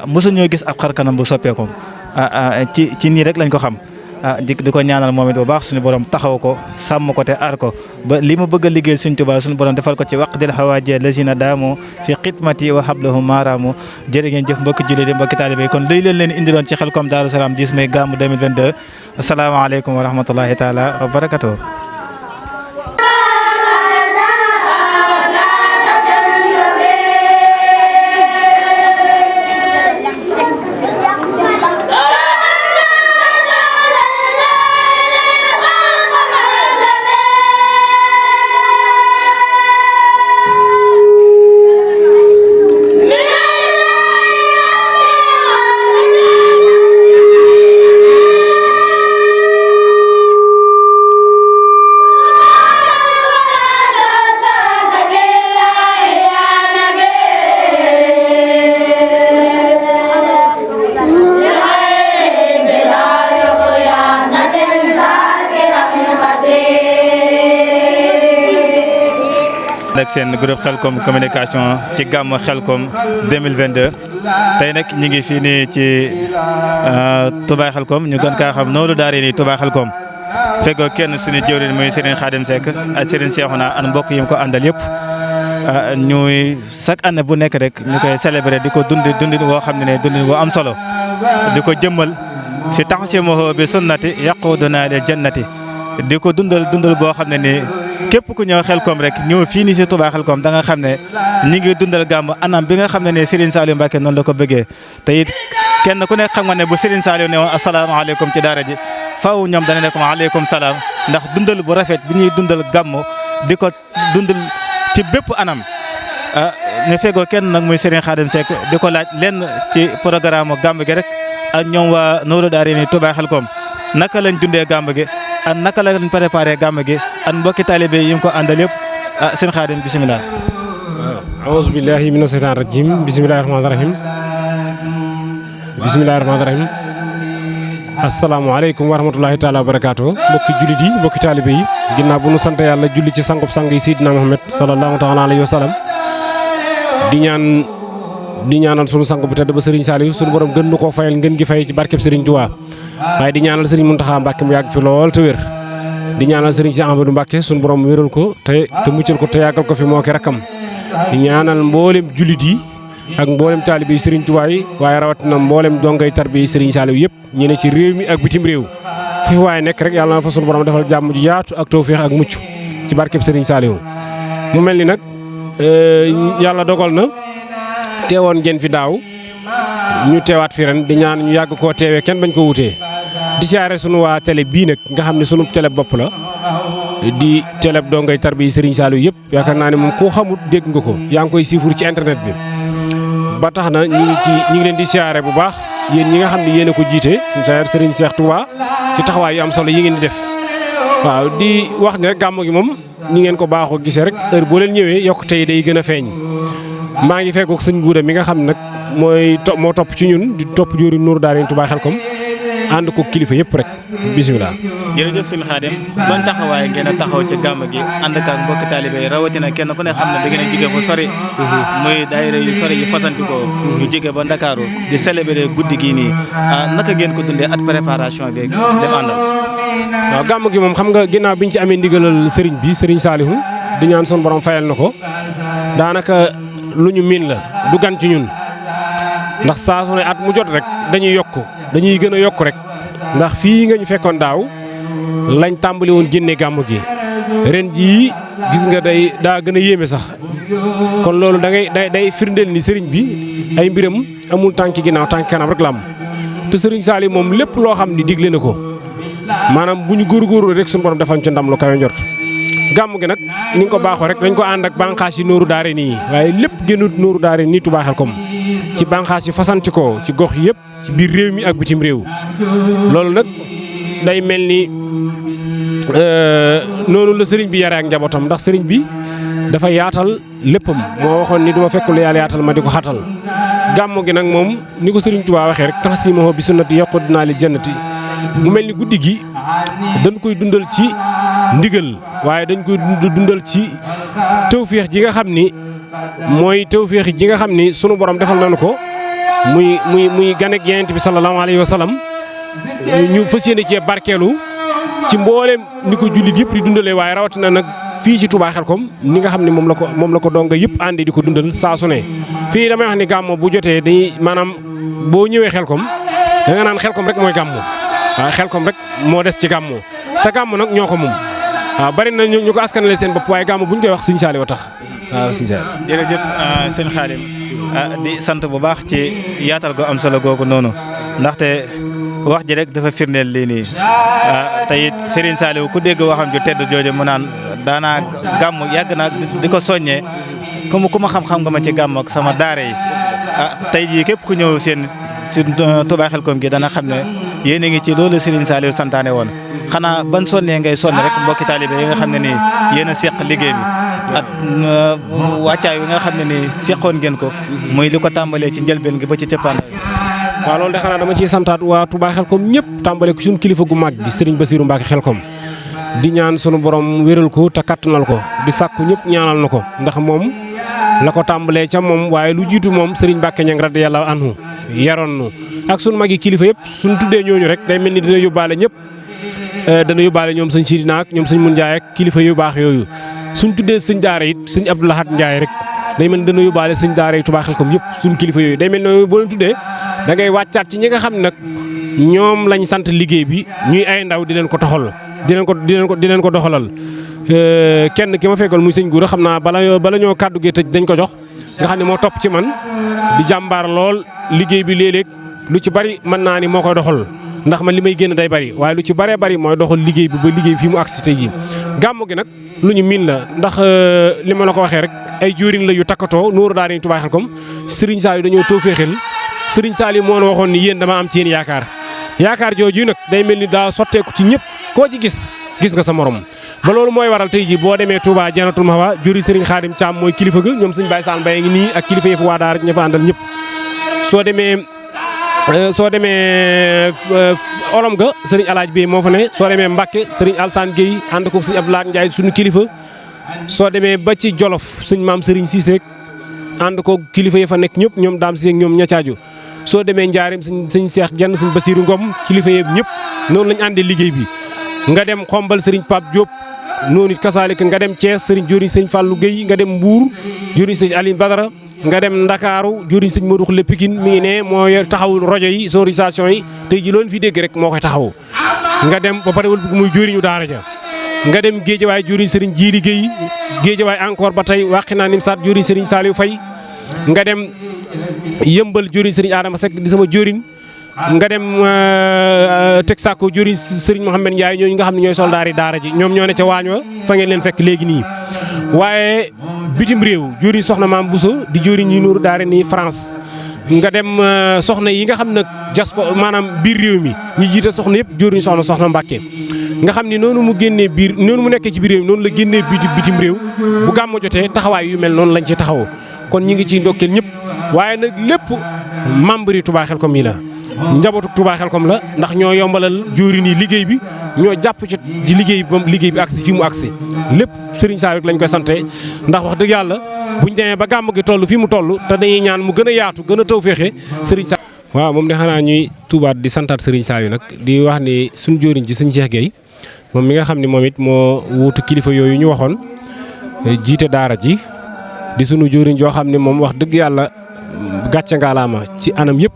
mosuñoo gis ab xar kanam bu soppeeku ci nii rek lañ ko xam. di ko ñaanal moom it bu baax suñu borom taxaw ko sàmm ko te aar ko ba li mu bëgg a liggéeyal suñu Tuubaa suñu borom defal ko ci waqdil hawaaji lazina daamu fi xidmati wa hablahum maaraamu jërë ngeen jëf mbokki jullit yi mbokki taalibe yi kon lii leen indiloon ci Khelcom Daaru Salaam 10 mai gàmmu 2022 asalaamaaleykum wa rahmatullahi taala wa barakatuh ak seen groupe Khelcom communication ci gàmmu Khelcom 2022 tey nag ñu ngi fii nii ci Touba Khelcom ñu gën kaa xam noonu daare nii Touba Khelcom feggoo kenn suñu jëwriñ muy Serigne Khadim Seck ak Serigne Cheikhouna ak mbokk yi mu ko àndal yëpp ñuy chaque année bu nekk rek ñu koy célébrer di ko dundin woo xam ne dundin woo am solo di ko jëmmal si taxsimuhu bi sunnati yaquduna lil jannati di ko dundal boo xam ne ni képp ku ñëw Xelkom rek ñëw fii nii si Touba Xelkom da nga xam ne ñi ngi dundal gàmm anam bi nga xam ne ne Serigne Saliou Mbacké noonu la ko bëggee te it kenn ku nekk xam nga ne bu Serigne Saliou ne woon asalaamaaleykum ci daara ji faaw ñoom dana ne ko waaleykum salaam ndax dundal bu rafet bi ñuy dundal gàmm di ko dundal ci bépp anam ñu feggoo kenn nag muy Serigne Khadim Seck di ko laaj lenn ci programme gàmm gi rek ak ñoom waa Nourou Darayni Touba Xelkom naka lañ dundee gàmm gi ak naka lañ préparé gàmm gi ak mbokki talibé yi ngi ko àndal yëpp Serigne Khadim bisimilah. aouzu billahi mina seytaani rajim bisimilahi rahmaani rahim bisimilahi rahmaani rahim asalaamaaleykum wa rahmatulahi taala wa barakaatu mbokki jullit yi mbokki taalibe yi ginnaaw bu nu sant yàlla julli ci sangub sang yi Seydina Muhammad sallallahu taala alayhi wa sallam di ñaanal sunu sang bu tedd ba Serigne Saliou sunu borom gën nu koo fayal ngeen gi fay ci barkeb Serigne Touba waaye di ñaanal Serigne Mountakha Mbacké mu yàgg fi lool te wér di ñaanal Serigne Cheikh Ahmadou Mbacké sunu borom wéral ko te muccal ko te yàggal ko fi moo ki rakkam di ñaanal mboolem jullit yi ak mboolem taalibe yi Serigne Touba yi waaye rawatina mboolem dongay tarbiya yi Serigne Saliou yëpp ñu ne ci réew mi ak bitim réew fi waaye nekk rek yàlla na fa sunu borom defal jàmm ju yaatu ak tawféex ak mucc ci barkeb Serigne Saliou mu mel ni nag yàlla dogal na teewoon ngeen fi daaw ñu teewaat fi ren di ñaan ñu yàgg koo teewee kenn bañ ko wutee di siyaare sunu waa télé bii nag nga xam ne sunu télé bopp la di télé dongay tarbiya yi Serigne Saliou yëpp yaakaar naa ne moom koo xamut dégg nga ko yaa ngi koy siifur ci internet bi ba tax na ñu ngi leen di siyaare bu baax yéen ñi nga xam ne yéen a ko jiite suñu siyaare Serigne Cheikh Touba ci taxawaay yu am solo yi ngeen di def waaw di wax ne rek gàmm gi moom ñi ngeen ko baaxoo gisee rek heure boo leen ñëwee yokkute yi day gën a feeñ maa ngi fekkook sëñ Nguuda mi nga xam ne nag moo topp ci ñun di topp jóori Nourou Darayni Touba Xelkom ànd ko kilifa yëpp rek bisimilah. jërëjëf sëñ Khadim ban taxawaay ngeen a taxaw ci gàmm gi ànd ak mbokki taalibe yi rawatina kenn ku ne xam ne da ngeen a jóge fu sori muy daayira yu sori yi fasantikoo ñu jóge ba Ndakaaru di célébrer guddi gii nii naka ngeen ko dundee at préparation bi dem àndal. waaw gàmm gi moom xam nga ginnaaw biñ ci amee ndigalal sëriñ bi Serigne Saliou di ñaan son borom fayal na ko daanaka lu ñu miin la du gan ci ñun ndax saa su ne at mu jot rek dañuy gën a yokk rek ndax fii nga ñu fekkoon daaw lañ tàmbali woon génne gàmm gi ren jii gis nga daa gën a yéeme sax kon loolu day firndeel ni sëriñ bi ay mbiram amul tànki ginnaaw tànki kanam rek la am te sëriñ Saliou moom lépp loo xam ni digle na ko maanaam bu ñu góorgóorlu rek suñu borom defal ci ndam lu kawe njort gàmm gi nag ni nga ko baaxoo rek dañ ko ànd ak bànqaas yi Nourou Darayni nii waaye lépp génnut Nourou Darayni nii Touba Xelkom ci bànqaas yi fasanti ko ci gox yëpp ci biir réew mi ak bitim réew loolu nag day mel ni noonu la sëriñ bi yare ak njabootam ndax sëriñ bi dafa yaatal léppam moo waxoon ni duma fekk lu yàlla yaatal ma di ko xatal gàmm gi nag moom ni ko sëriñ Touba waxee rek taxsimuhu bi sunnati yaquduna li jannati mu mel ni guddi gi dañ koy dundal ci ndigal waaye dañ koy dundal ci tawféex ji nga xam ni mooy tawféex ji nga xam ni sunu borom defal nañu ko muy ganek Yonent bi sallallahu alayhi wa sallam ñu fas yéene cee barkeelu ci mboolem ni ko jullit yëpp di dundalee waaye rawatina nag fii ci Touba Xelkom ni nga xam ne moom la ko donga yëpp àndi di ko dundal saa su ne fii damay wax ni gàmmo bu jotee dañuy maanaam boo ñëwee Xelkom da nga naan Xelkom rek mooy gàmmo waaye Xelkom rek moo des ci gàmmo te gàmmo nag ñoo ko moom waaw bari na ñu ko askanale seen bopp waaye gàmmo bu ñu koy wax Sëñ Saliou tax waaw Sëñ Saliou. jërëjëf sëñ Khadim di sant bu baax ci yaatal go am solo googu noonu ndaxte wax ji rek dafa firndeel lii nii te it Serigne Saliou ku dégg waxam ju tedd jooju mu naan daanaa gàmm yàgg naa di ko soññee ku ma xam-xam nga ma ci gàmm ak sama daara yi tey jii képp ku ñëw seen si Touba Xelkom gi dana xam ne yéen a ngi ci loolu Serigne Saliou santaane woon xanaa ban sonnee ngay sonn rek mbokki taalibe yi nga xam ne nii yéen a seq liggéey bi ak wàccaay wi nga xam ne nii seqoon ngeen ko muy li ko tàmbalee ci njëlbeen gi ba ci cëppaan. waaw loolu de xanaa dama ciy santaat waa Touba Xelkom ñëpp tàmbale ko suñu kilifa gu mag gi Serigne Bassirou Mbacké Xelkom di ñaan sunu borom wéral ko te kattanal ko di sàkku ñëpp ñaanal na ko ndax moom la ko tàmbalee ca moom waaye lu jiitu moom Serigne Mbacké Niang radiyallahu anhu yaroon nu ak sunu magi kilifa yëpp suñu tuddee ñooñu rek day mel ni dina yóbbaale ñëpp dana yóbbaale ñoom sëñ Sidina ak ñoom sëñ Mun Njaay ak kilifa yu baax yooyu suñ tuddee sëñ daara it sëñ Abdou Lahad Njaay rek day mel dana yóbbaale sëñ daara yi Touba Xelkom yëpp suñ kilifa yooyu day mel ne boo leen tuddee da ngay wàccaat ci ñi nga xam ne nag ñoom lañ sant liggéey bi ñuy ay ndaw di leen ko toxal di leen ko doxalal kenn ki ma fekkoon muy sëñ Gora xam naa bala ñoo kàddu gee tëj dañ ko jox nga xam ne moo topp ci man di jàmbaar lool liggéey bi léeg-léeg lu ci bari mën naa ni moo koy doxal ndax man li may génn day bari waaye lu ci baree bari mooy doxal liggéey bi ba liggéey fii mu agsi tey jii gàmmu gi nag lu ñu miin la ndax li ma la ko waxee rek ay jóorin la yu takkatoo Nuuru Daarayni Touba Xelkom Serigne Saliou dañoo toofeexel Serigne Saliou moo na waxoon ni yéen dama am ci yéen yaakaar jooju nag day mel ni daa sotteeku ci ñëpp koo ci gis nga sa morom ba loolu mooy waral tey jii boo demee Touba Jannatul Mahwa juri Serigne Khadim Thiam mooy kilifa ga ñoom sëñ Baye Sall Mbaye ngi nii ak kilifa yi fa waa daara ña fa àndal ñëpp soo demee olom ga Serigne Alaaj bi moo fa ne soo demee Mbacke Serigne Alsane Gueye ànd ko sëñ Abdou Lahad Ndiaye suñu kilifa soo demee ba ci Jolof sëñ maam Serigne Cissé ànd ko kilifa yi fa nekk ñëpp ñoom daam si ñoom ñacaaju soo demee Njaareem sëñ Cheikh Jenn sëñ Basiru Ngom kilifa yeeg ñëpp noonu lañ àndee liggéey bi nga dem Xombal Serigne Pape Diop noonu it kasaalika nga dem Thiès Serigne joriñ sëñ Fallou Gueye nga dem Mbour joriñ sëñ Aline Badara nga dem Ndakaaru joriñ sëñ Modou Khoule Pikine mi ngi ne mooy taxaw rajo yi sonorisation yi tey ji loolu fi dégg rek moo koy taxaw nga dem ba pare wul muy joriñu daara ja nga dem Géejawaay joriñ Serigne Djili Gueye Géejawaay encore ba tey wàqi naa nim saat joriñ Serigne Saliou Faye nga dem Yëmbal joriñ Serigne Adama Seck di sama joriñ nga dem Texaco joriñ Serigne Mohamed Ndiaye ñooñu nga xam ne ñooy soldaar yi daara ji ñoom ñoo ne ca waañ wa fa ngeen leen fekk léegi nii waaye bitim réew joriñ soxna Maam Bousso di joriñ yi Nuuru Daarayni France nga dem soxna yi nga xam nag diaspora maanaam biir réew mi ñi jiite soxna yëpp joriñ soxna Mbàkke nga xam ni noonu mu génnee noonu mu nekkee ci biir réew mi noonu la génnee bitim réew bu gàmmu jotee taxawaay yu mel noonu lañ ci taxawoo kon ñi ngi ciy ndokkeel ñëpp waaye nag lépp membre yi Touba Xelkom yi la njabootu Touba Xelkom la ndax ñoo yombalal joriñ yi liggéey bi ñoo jàpp ci liggéey bi moom liggéey bi agsi fi mu agsi lépp Serigne Saliou lañ koy sante ndax wax dëgg yàlla buñ demee ba gàmm gi toll fii mu toll te dañuy ñaan mu gën a yaatu gën a tawféexe Serigne Saliou waaw moom de xanaa ñuy tuubaat di santaat Serigne Saliou nag di wax ni suñu joriñ ci sëñ Cheikh Gueye moom mi nga xam ne moom it moo wuutu kilifa yooyu ñu waxoon jiite daara ji di sunu joriñ joo xam ne moom wax dëgg yàlla gàcce ngaalaama ci anam yëpp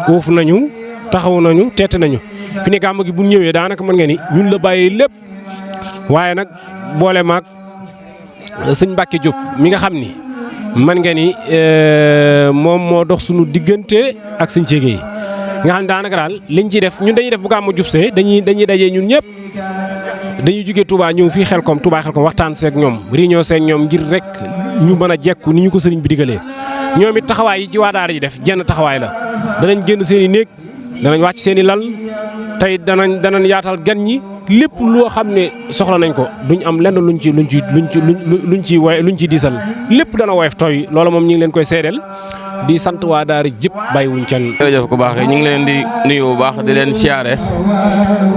uuf nañu taxaw nañu teete nañu fi ne gàmm gi bu ñëwee daanaka mën nga ni ñun la bàyyee lépp waaye nag boole maag sëñ Mbacke Diop mi nga xam ni mën nga ni moom moo dox sunu diggante ak sëñ Cheikh Gueye nga xam ne daanaka daal liñ ciy def ñun dañuy def bu gàmmu jubsee dañuy dajee ñun ñëpp dañuy jógee Touba ñëw fii Xelkom Touba Xelkom waxtaan seeg ñoom réunion seeg ñoom ngir rek ñu mën a jekku ni ñu ko sëriñ bi digalee ñoom it taxawaay yi ci waa daara ji def jenn taxawaay la danañ génn seen i néeg danañ wàcc seen i lal tey danañ yaatal gan ñi lépp loo xam ne soxla nañ ko duñ am lenn luñ ciy diisal lépp dana woyof tooy loolu moom ñu ngi leen koy seedeel di sant waa daara jëpp bàyyiwuñ kenn. jërëjëf ku baax ñu ngi leen di nuyu bu baax di leen siyaare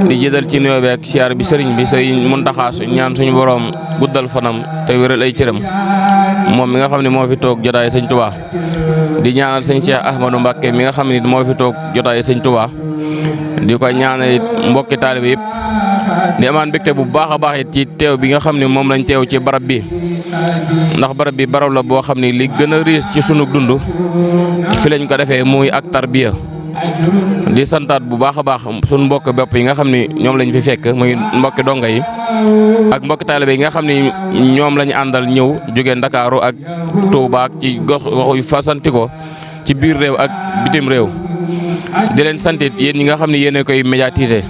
di jiital ci nuyoo beeg siyaare bi sëriñ bi sëriñ Muntaxa ñaan suñu borom guddal fanam te wéral ay cëram moom mi nga xam ne moo fi toog jotaay sëñ Touba di ñaanal sëñ Cheikh Ahmadou Mbacké mi nga xam ne moo fi toog jotaay sëñ Touba di ko ñaanal mbokki taalibe yëpp di amaan mbégte bu baax a baax it ci teew bi nga xam ne moom lañ teew ci barab bi ndax barab bi barab la boo xam ne li gën a riis ci sunu dund fi lañ ko defee muy ak tarbiya di santaat bu baax a baax sunu mbokk bopp yi nga xam ne ñoom lañ fi fekk muy mbokki donga yi ak mbokki taalibe yi nga xam ne ñoom lañu àndal ñëw jóge Ndakaaru ak Touba ak ci gox yu fasantikoo ci biir réew ak bitim réew di leen santit yéen ñi nga xam ne yéen a koy médiatiser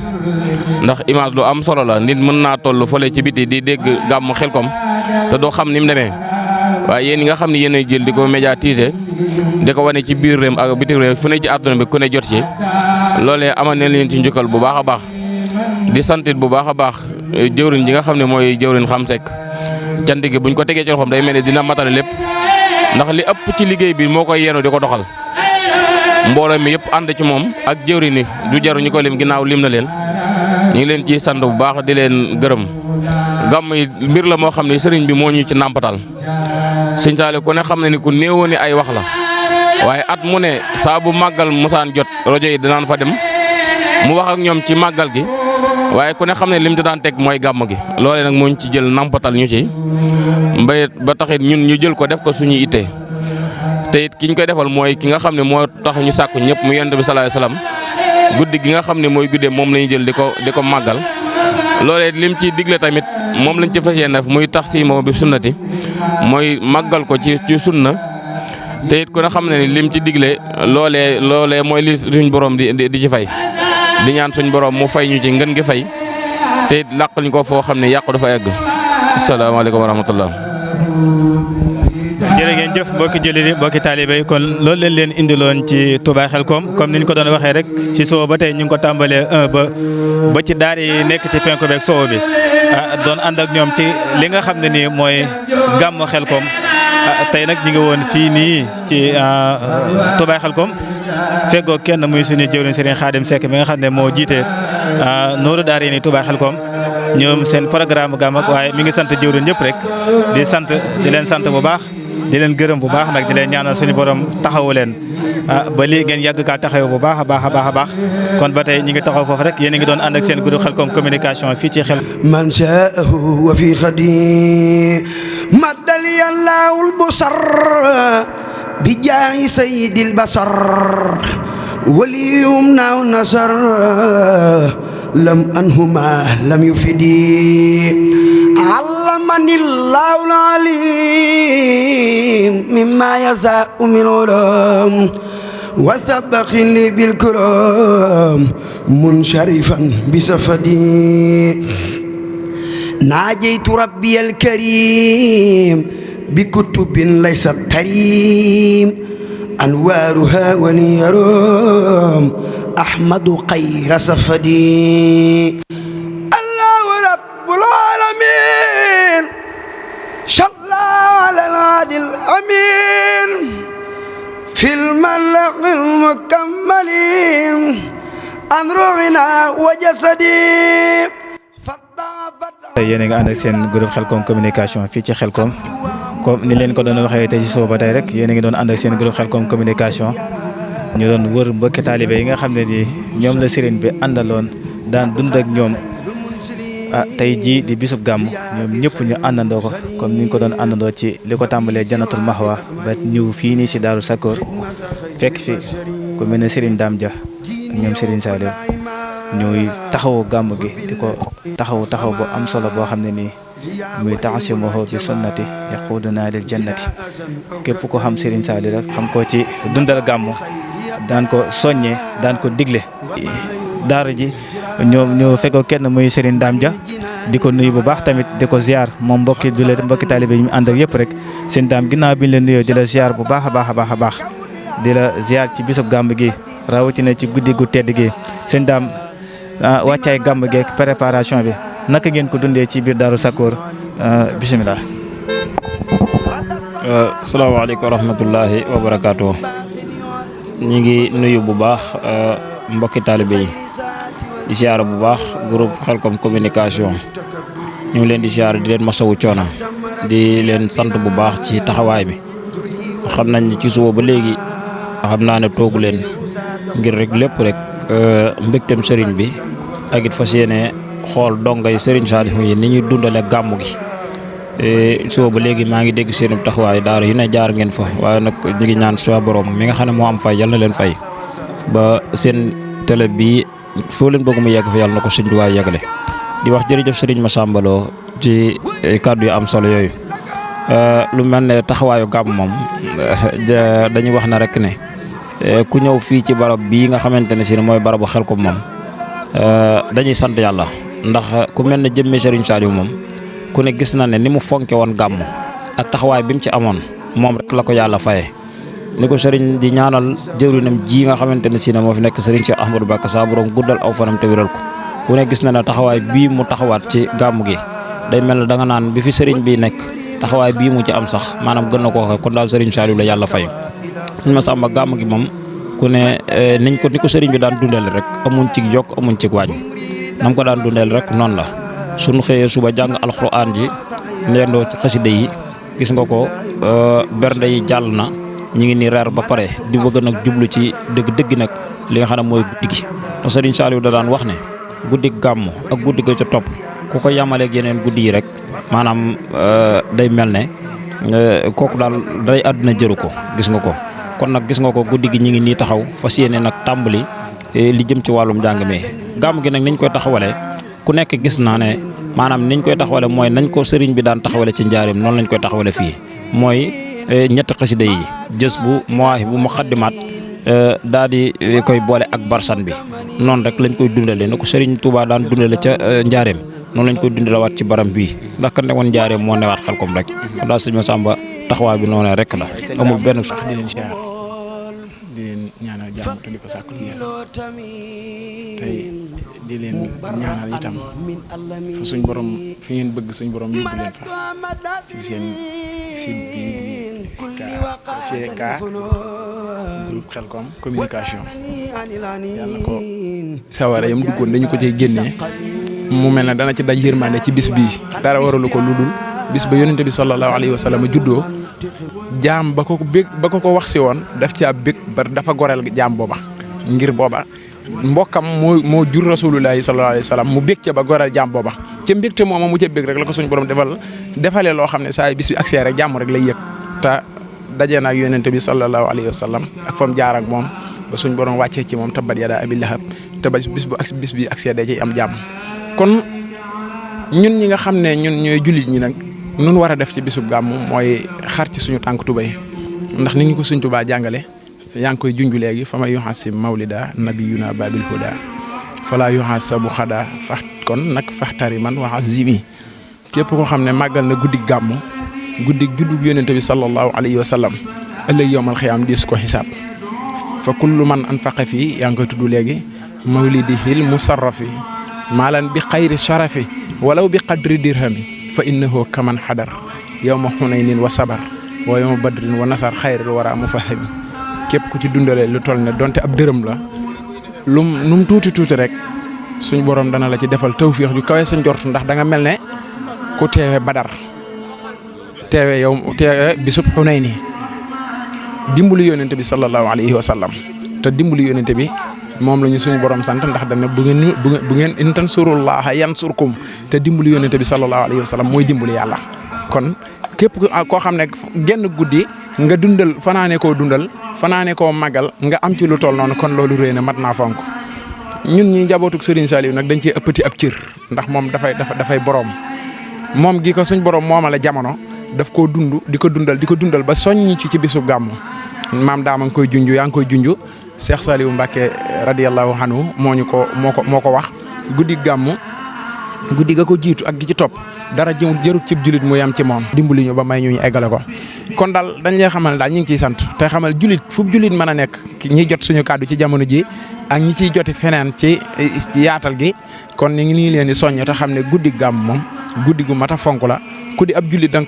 ndax image lu am solo la nit mën naa toll fële ci biti di dégg gàmmu Xelkom te doo xam ni mu demee waaye yéen ñi nga xam ne yéen a jël di ko médiatiser di ko wane ci biir réew ak bitim réew fu ne ci àdduna bi ku ne jot ci loolee amal nañ leen ci njukkal bu baax a baax di santit bu baax a baax jëwriñ ji nga xam ne mooy jëwriñ Xam Seck cant gi buñ ko tegee ci loxoom day mel ne dina matale lépp ndax li ëpp ci liggéey bi moo koy yenu di ko doxal mbooloo mi yëpp ànd ci moom ak jëwriñ ni du jaru ñu ko lim ginnaaw lim na leen ñu ngi leen ciy sant bu baax di leen gërëm gàmm yi mbir la moo xam ne sëriñ bi moo ñu ci nàmpatal sëñ Saliou ku ne xam ne ni ku néewoon ni ay wax la waaye at mu ne saa bu màggal musaan jot rajo yi dinaan fa dem mu wax ak ñoom ci màggal gi waaye ku ne xam ne lim ci daan teg mooy gàmm gi loolee nag moo ñu ci jël nampatal ñu ci mbay ba taxit ñun ñu jël ko def ko suñuy ittee te it ki ñu koy defal mooy ki nga xam ne moo tax ñu sàkku ñëpp mu yonent bi sallallahu alayhi wasallam guddi gi nga xam ne mooy guddee moom la ñu jël di ko màggal loolee lim ci digle tamit moom lañ ci fas yéene def muy tax si moo bi sunnati mooy màggal ko ci sunna te it ku ne xam ne ni lim ci digle loolee mooy li suñ borom di ci fay di ñaan suñ borom mu fay ñu ci ngën gi fay te it làq ñu ko foo xam ne yàqu dafa egg asalaamaaleykum wa rahmatullah. jërë ngeen jëf mbokki jullit yi mbokki taalibe yi kon loolu leen leen indiloon ci Touba Xelkom comme ni ñu ko doon waxee rek ci soo ba tey ñu ngi ko tàmbalee 1 ba ci daar yi nekk ci penku beeg soow bi doon ànd ak ñoom ci li nga xam ne nii mooy gàmmu Xelkom tey nag ñu ngi woon fii nii ci Touba Xelkom feggoo kenn muy suñu jëwriñ Serigne Khadim Seck mi nga xam ne moo jiite nooru daar yi nii Touba Xelkom ñoom seen programme gàmm ak waaye mi ngi sant jëwriñ ñëpp rek di leen sant bu baax di leen gërëm bu baax nag di leen ñaanal suñu borom taxawu leen ba lii ngeen yàgg kaa taxaw bu baax a baax kon ba tey ñi ngi taxaw foofu rek yéen a ngi doon ànd ak seen groupe Xelkom communication fii ci xel man shaahu wa fi khadi maddal yallahul busar bi jaahi sayyidil basar waliyum naaw nasar lam anhuma lam yufidi علمني الله العليم مما يزاء من علوم وثبخني بالكرام منشرفا بسفدي ناجيت ربي الكريم بكتب ليست تريم أنوارها ونيرهم أحمد خير سفدي الله رب العالمين صلى على الهادي الأمين في الملأ المكملين عن روحنا وجسدي. tey yéen a ngi ànd ak seen groupe Xelkom communication fii ci Xelkom comme ni leen ko doon waxee tey ci suba ba tey rek yéen a ngi doon ànd ak seen groupe Xelkom communication ñu doon wër mbokki taalibe yi nga xam ne nii ñoom la sëriñ bi àndaloon daan dund ak ñoom tey jii di bisub gàmm ñoom ñëpp ñu àndandoo ko comme ni ñu ko doon àndandoo ci li ko tàmbalee Jannatul Mahwa ba ñëw fii nii si Daaru Sakkoor fekk fi ku mel ne Serigne Dame Dia ak ñoom Serigne Saliou ñuy taxawu gàmm gi di ko taxaw bu am solo boo xam ne nii muy ta'asimuhu bi sunnati yaquduna lil jannati képp ko xam Serigne Saliou rek xam ko ci dundal gàmm daan ko soññee daan ko digle. daara ji ñoo fekkoo kenn muy Serigne Dame Dia di ko nuyu bu baax tamit di ko ziar moom mbokki jullit mbokki taalibe yi ñu ànd ak yëpp rek seen daam ginnaaw bi ñu la nuyoo di la ziar bu baax a baax di la ziar ci bisub gàmm gi rawatina ci guddi gu tedd gi seen daam wàccaay gàmm gi ak préparation bi naka ngeen ko dundee ci biir Daaru Sakkoor bisimilah. salaamaaleykum wa rahmatullahi wa barakaatu. ñi ngi nuyu bu baax mbokki taalibe yi di ziar bu baax groupe Xelkom communication ñu ngi leen di ziar di leen masawu coono di leen sant bu baax ci taxawaay bi xam nañ ci suba ba léegi xam naa ne toogu leen ngir rek lépp rek mbégteem sëriñ bi ak it fas yéene xool dongay sëriñ Saliou yi ni ñuy dundale gàmmu gi suba ba léegi maa ngi dégg seen taxawaay daara yu ne jaar ngeen fa waaye nag ñu ngi ñaan sa borom mi nga xam ne moo am fay yal na leen fay ba seen télé bi foo leen bëgg mu yegg fa yàlla na ko suñ duwaay yeggale di wax jërëjëf sëriñ Massamba Lo ci kàddu yu am solo yooyu lu mel ne taxawaayu gàmm moom dañuy wax na rek ne ku ñëw fii ci barab bii nga xamante ne si mooy barabu Xelkom moom dañuy sant yàlla ndax ku mel ne jëmmee sëriñ Saliou moom ku ne gis na ne ni mu fonke woon gàmm ak taxawaay bi mu ci amoon moom rek la ko yàlla faye ni ko sëriñ di ñaanal jëwrinam ji nga xamante ne si ne moo fi nekk sëriñ Cheikh Ahmadou Baka saa borom guddal aw fanam te wéral ko ku ne gis na ne taxawaay bii mu taxawaat ci gàmm gi day mel ne da nga naan bi fi sëriñ bi nekk taxawaay bii mu ci am sax maanaam gën na koo waxee kon daal sëriñ Saliou la yàlla fay sëñ Massamba gàmm gi moom ku ne ni ko sëriñ bi daan dundeel rek amuñ ci yokk amuñ ci wàññi nam ko daan dundeel rek noonu la suñu xëyee suba jàng alxuraan ji leendoo ci xasida yi gis nga ko bernde yi jàll na ñu ngi ni reer ba pare di bëgg nag jublu ci dëgg nag li nga xam ne mooy guddi gi te Serigne Saliou da daan wax ne guddi gàmmu ak guddi ga ca topp ku ko yamaleeg yeneen guddi yi rek maanaam day mel ne kooku daal day àdduna jëru ko gis nga ko kon nag gis nga ko guddi gi ñu ngi nii taxaw fas yéene nag tàmbali li jëm ci wàllum njàng mi gàmm gi nag niñ koy taxawalee ku nekk gis naa ne maanaam niñ koy taxawale mooy nañ ko sëriñ bi daan taxawale ci njaareem noonu lañ koy taxawale fii mooy ñetti xasida yi jës bu mawaahi bu muqaddimaat daal di koy boole ak barsan bi noonu rek lañ koy dundale na ko sëriñ Touba daan dundale ca njaareem noonu lañ koy dundalewaat ci baram bii ndax ka ne woon njaareem moo newaat Xelkom rek kon daal sëñ Massamba taxawaay bi noonu rek la amul benn sax di leen siyaar di leen ñaanal jàmm te di ko sàkku ci yéen tey di leen ñaanal itam fa suñ borom fi ngeen bëgg suñ borom yóbbu leen fa ci seen site bi CK groupe Xelkom communication yàlla ko sawara yam duggoon dañu ko cay génnee mu mel ne dana ci daj yërmande ci bis bii dara waralu ko lu dul bis ba yonente bi sallallahu alayhi wa sallam juddoo jaam ba ko wax si woon daf ci ab bég ba dafa goreel jaam booba ngir booba mbokkam moo jur rasulullahi sallallahu alayhi wa sallam mu bég ca ba goreel jaam booba ca mbégte mooma mu ca bég rek la ko suñ borom defalee loo xam ne saa bis bi accès rek jàmm rek lay yëg te daje na ak yonente bi sallallahu alayhi wa sallam ak fam jaar ak moom ba suñ borom wàccee ci moom tabbat yadaa abii lahab te ba bis bi accès da ciy am jàmm kon ñun ñi nga xam ne ñun ñooy jullit ñi nag nun war a def ci bisub gàmmu mooy xar ci suñu tànk tubay ndax ni ñu ko Sëñ Tuubaa jàngale yaa ngi koy junj léegi fa ma yuhasim mawlida nabiyuna babil huda fala yuhasabu xada fax kon nag faxtari man waxa zimi képp koo xam ne màggal na guddi gàmmu guddi juddug yonente bi sallallahu alayhi wa sallam ëllëg yowmal xiyaam di su ko xisaab fa kullu man anfaqa fii yaa ngi koy tudd léegi mawlidihil musarrafi maalan bi xayri sharafi walaw bi qadri dirhami fa innahu kaman xadar yawma xunaynin wa sabar wa yawma badrin wa nasar xayril wara mu fahami képp ku ci dundalee lu toll ne donte ab dërëm la nu mu tuuti rek suñ borom dana la ci defal tawfiix ju kawe sa njort ndax da nga mel ne ku teewe badar teewe bisub xunayni dimbali yonente bi sallallahu alayhi wa sallam te dimbali yonente bi moom la ñu suñu borom sant ndax dana bu ngeen in tansurullaha yansurkum te dimbali yonente bi sallallahu alayhi wa sallam mooy dimbali yàlla kon képp koo xam ne genn guddi nga dundal fanaane koo dundal fanaane koo magal nga am ci lu toll noonu kon loolu réy na mat naa fonk ñun ñi njabootuk Serigne Saliou nag dañ cee ëppati ab cër ndax moom dafay borom moom gi ko suñ borom moomale jamono daf koo dund di ko dundal ba soññi ci bisu gàmmu maam daama nga koy junj yaa ngi koy junj Cheikh Saliou Mbacké radiyallahu anhu moo ko wax guddi gàmmu guddi ga ko jiitu ak gi ci topp dara jërut cib julit mu yam ci moom dimbali ñu ba may ñu eggale ko kon daal dañ lay xamal ne daal ñu ngi ciy sant te xamal julit fu julit mën a nekk ñi jot suñu kàddu ci jamono ji ak ñi ciy joti feneen ci yaatal gi kon ñu ngi leen di soññ te xam ne guddi gàmm moom guddi gu mat a fonk la ku di ab jullit da nga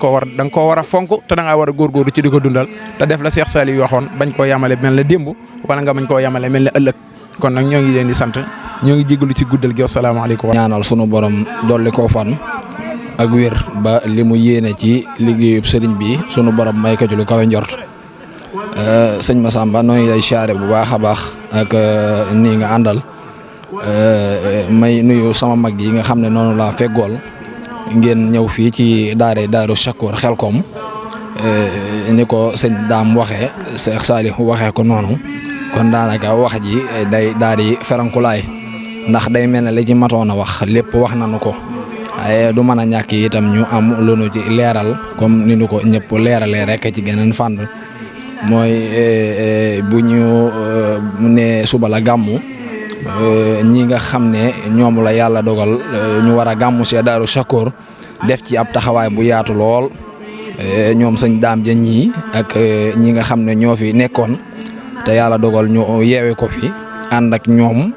koo war a fonk te da ngaa war a góorgóorlu ci di ko dundal te def la Cheikh Saliou waxoon bañ koo yamale mel na démb wala nga bañ koo yamale mel na ëllëg kon nag ñoo ngi leen di sant ñoo ngi jégalu ci guddal gi wasalaamaaleykum. ñaanal sunu borom dolli koo fan ak wér ba li mu yéene ci liggéeyub sëriñ bi sunu borom may ko ci lu kawe njort sëñ Massamba noo ngi lay siyaare bu baax a baax ak nii nga àndal may nuyu sama mag yi nga xam ne noonu laa feggool ngeen ñëw fii ci daaru Chakour Xelkom ni ko sëñ Daam waxee Cheikh Saliou waxee ko noonu kon daanaka wax ji day daal di ferankulaay ndax day mel ne li ci matoon a wax lépp wax nañu ko waaye du mën a ñàkk itam ñu am lu nu ci leeral comme ni nu ko ñëpp leeralee rek ci geneen fànn mooy bu ñu ne suba la gàmmu ñi nga xam ne ñoom la yàlla dogal ñu war a gàmmu see daaru Chakour def ci ab taxawaay bu yaatu lool ñoom sëñ Daam ja ñii ak ñi nga xam ne ñoo fi nekkoon te yàlla dogal ñu yeewe ko fi ànd ak ñoom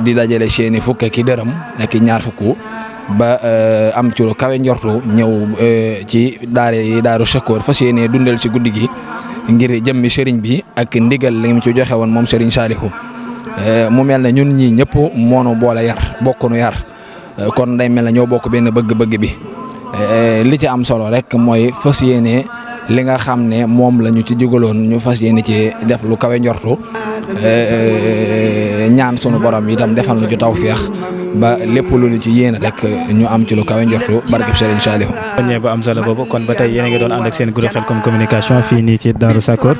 di dajale seeni fukk ki dërëm ak ñaar fukk ba am ci lu kawe njortu ñëw ci daaru Chakour fas yéene dundal si guddi gi ngir jëmmi sëriñ bi ak ndigal li mu ci joxe woon moom sëriñ Saliou mu mel ne ñun ñii ñëpp moonu boole yar bokkunu yar kon day mel ne ñoo bokk benn bëgg-bëgg bi li ci am solo rek mooy fas yéene li nga xam ne moom la ñu ci jugaloon ñu fas yéene ci def lu kawe njortu ñaan sunu borom itam defal nu ci tawféex ba lépp lu ñu ci yéene rek ñu am ci lu kawe njortu barkeb Serigne Saliou. ñe ba am solo boobu kon ba tey yéen a ngi doon ànd ak seen groupe Khelcom communication fii nii ci Darou Sakor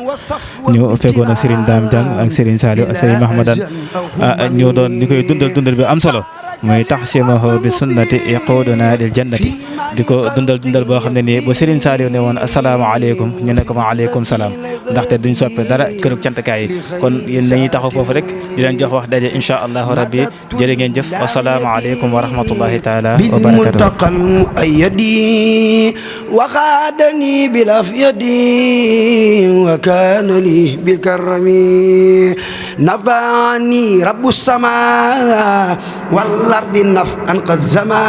ñu fekkoon ak Serigne Dame Diang ak Serigne Saliou ak Serigne Mahmadan ñu doon ñu koy dundal bi am solo muy taxsimahu bi sunnati yaquduna lil jannati di ko dundal boo xam ne nii bu Serigne Saliou ne woon asalaamaaleykum ñu ne ko maaleykum salaam ndaxte duñ soppe dara kërug cantakaay yi kon yéen dañuy taxaw foofu rek di leen jox wax daje incha allahu rabbi jërë ngeen jëf wasalaamaaleykum wa rahmatullahi taala wa barakatuh ayyadi wa xaadani bil afyadi wa kaana li bil karami nafaani rabbu sama wal ardi naf'an qad zama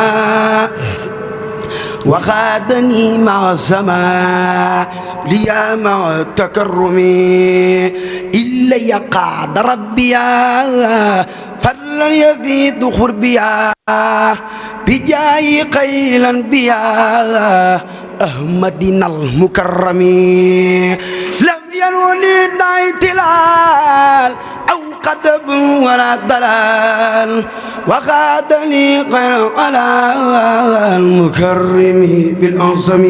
وخادني مع السماء ليا مع التكرم إلا يقعد ربيا فلن يزيد خربيا بجاي خير الأنبياء أحمدنا المكرم لم ينولي اعتلال أو قدب ولا ضلال وخادني خير على المكرم بالأعظم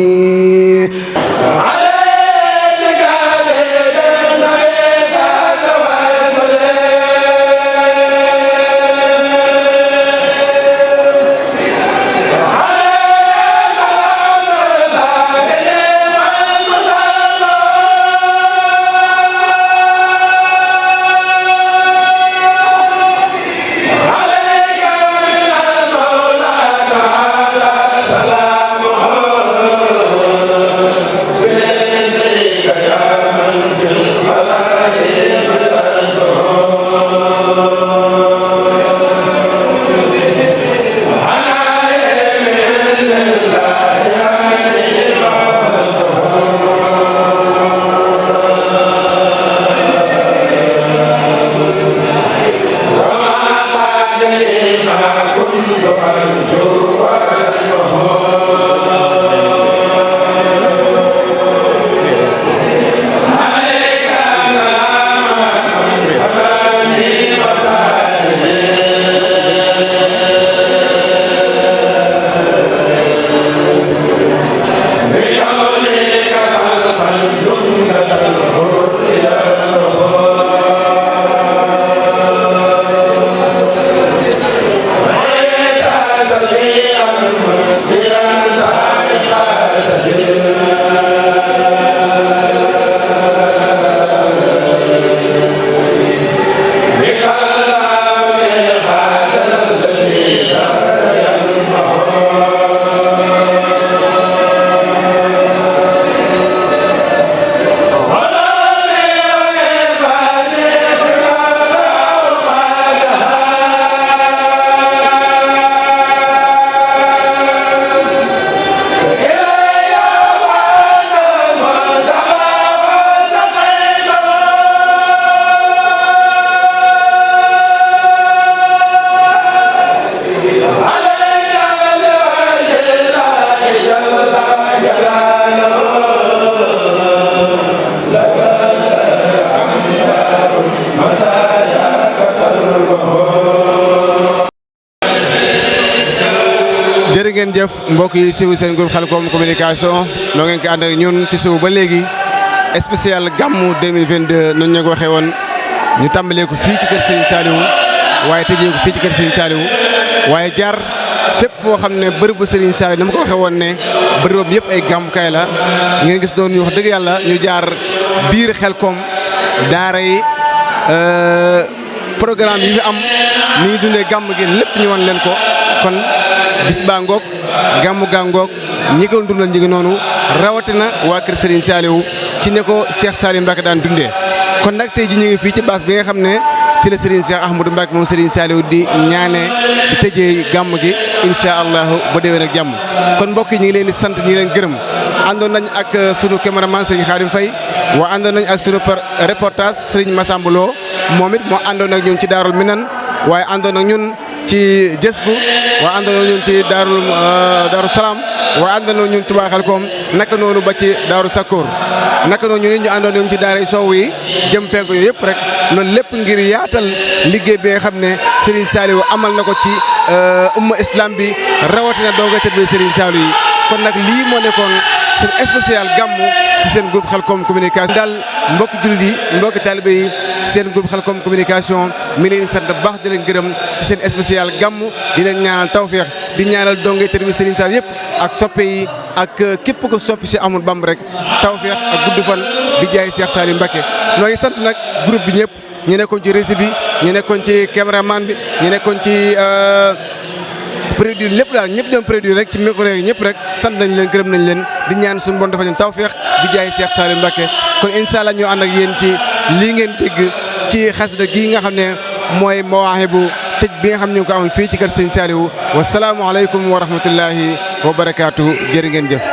jërë ngeen jëf mbokk yi siiw seen groupe Khelcom communication noo ngeen ko ànd ak ñun ci suba ba léegi spécial gàmmu 2022 noonu ñu ko waxee woon ñu tàmbalee ko fii ci kër Serigne Saliou waaye tëjee ko fii ci kër Serigne Saliou waaye jaar fépp foo xam ne bërëb bu Serigne Saliou ni ma ko waxee woon ne bërëb yëpp ay gàmmukaay la ngeen gis doon ñu wax dëgg yàlla ñu jaar biir Khelcom daara yi programme yi fi am ni ngi dundee gàmm gi lépp ñu wan leen ko kon bis baa ngoog gàmmu gaa ngoog ñi ko dundal ñi ngi noonu rawatina waa kër Serigne Saliou ci ne ko Cheikh Saliou Mbacké daan dundee kon nag tey ji ñu ngi fii ci baas bi nga xam ne ci la Serigne Cheikh Ahmadou Mbacké moom Serigne Saliou di ñaanee di tëjee gàmm gi incha allahu ba déwén ak jàmm kon mbokk yi ñu ngi leen di sant ñu ngi leen gërëm àndoon nañ ak sunu caméraman Serigne Khadim Faye waa àndoon nañ ak sunu reportage Serigne Massamba Lo moom it moo àndoon ak ñun ci Daarul Minan waaye àndoon ak ñun ci jës bu waaye àndandoo ñun ci Daaru Salaam waaye àndandoo ñun Touba Xelkom naka noonu ba ci Daaru Sakkoor naka noonu ñu àndoon ñun ci daara soow yi jëm penku yooyu yëpp rek loolu lépp ngir yaatal liggéey bi nga xam ne Serigne Saliou amal na ko ci umma islam bi rawatina dooga tët bi Serigne Saliou yi kon nag lii moo nekkoon seen spécial gàmmu ci seen groupe Xelkom communication daal mbokki jullit yi mbokki taalibe yi seen groupe Xelkom communication mi leen sant bu baax di leen gërëm ci seen spécial gàmmu di leen ñaanal tawféex di ñaanal dongay tër bi Serigne Saliou yëpp ak soppe yi ak képp ko soppi si amul bamb rek tawféex ak gudd fan bi jaay Cheikh Saliou Mbacké ñoo ngi sant nag groupe bi ñëpp ñu nekkoon ci régie bi ñu nekkoon ci cameraman bi ñu nekkoon ci produit lépp daal ñëpp ñoom produit rek ci micro yi ñëpp rek sant nañ leen gërëm nañ leen di ñaan suñu bon dafa leen tawféex di jaay Cheikh Saliou Mbacké kon incha allah ñoo ànd ak yéen ci lii ngeen dégg ci xasida gii nga xam ne mooy Mawaahibu tëj bi nga xam ne ñu ngi ko amal fii ci kër Sëñ Saliou wasalaamualeykum wa rahmatullahi wa barakaatu jërë ngeen jëf.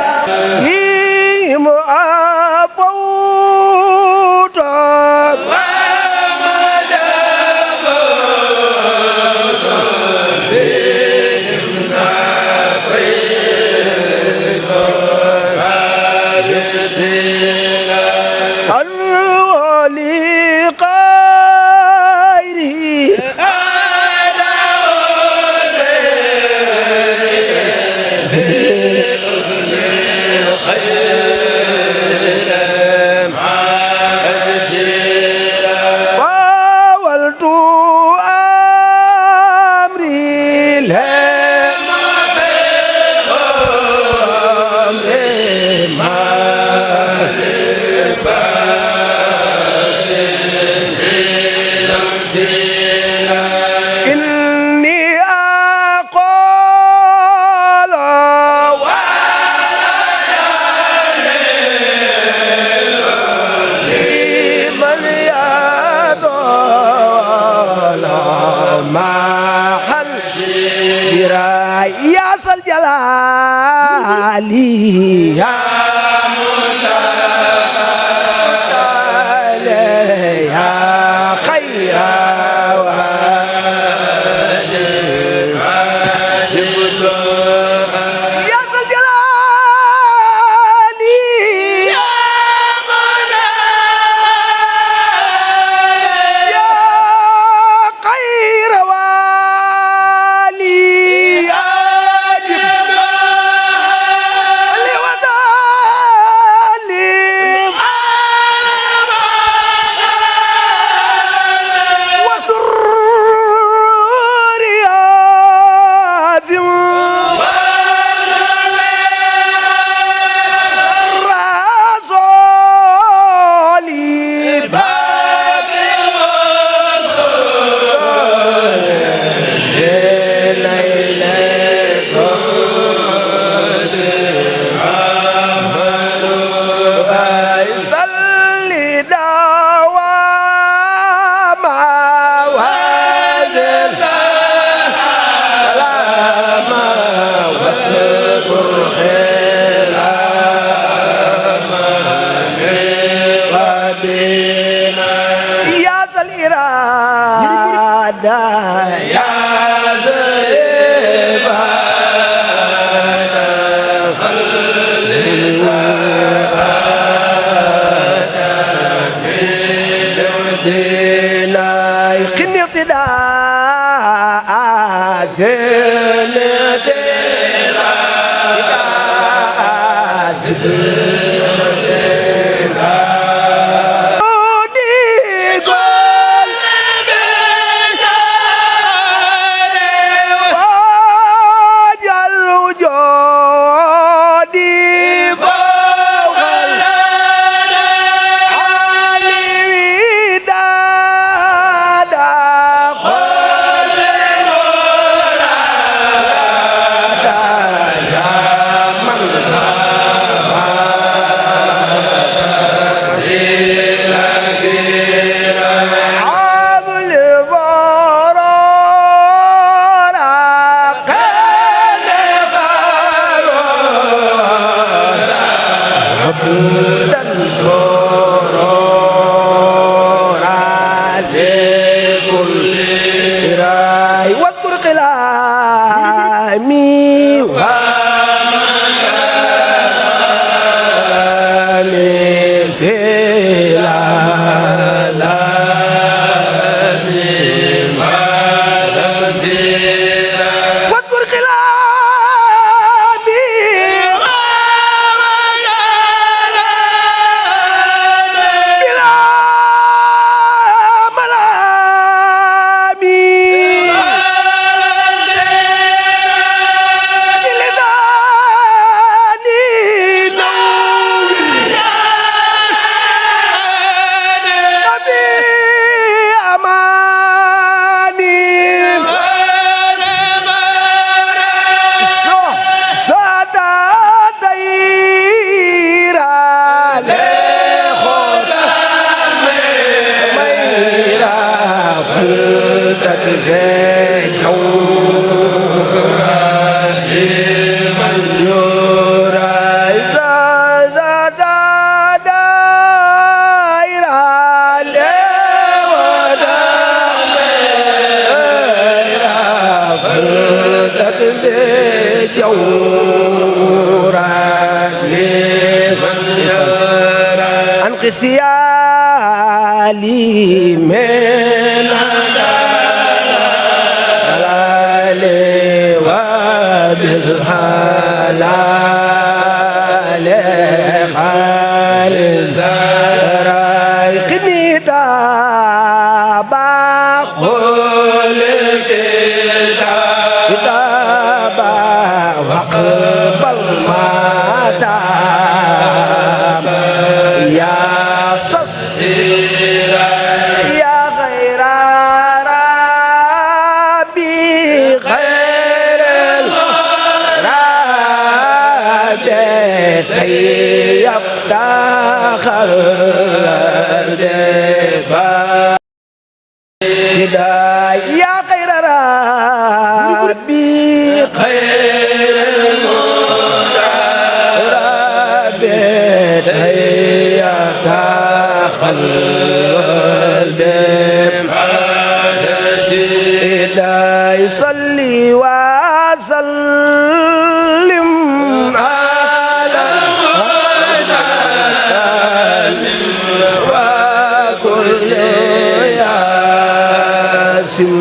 سيالي من دلال وبالحلال خال زرايقني تابا قل كتابا وقبل ما تاب يا يا غير ربي غير الربي يفتخر يا غير ربي غير الربي يفتخر يصلي وسلم على وكل ياسم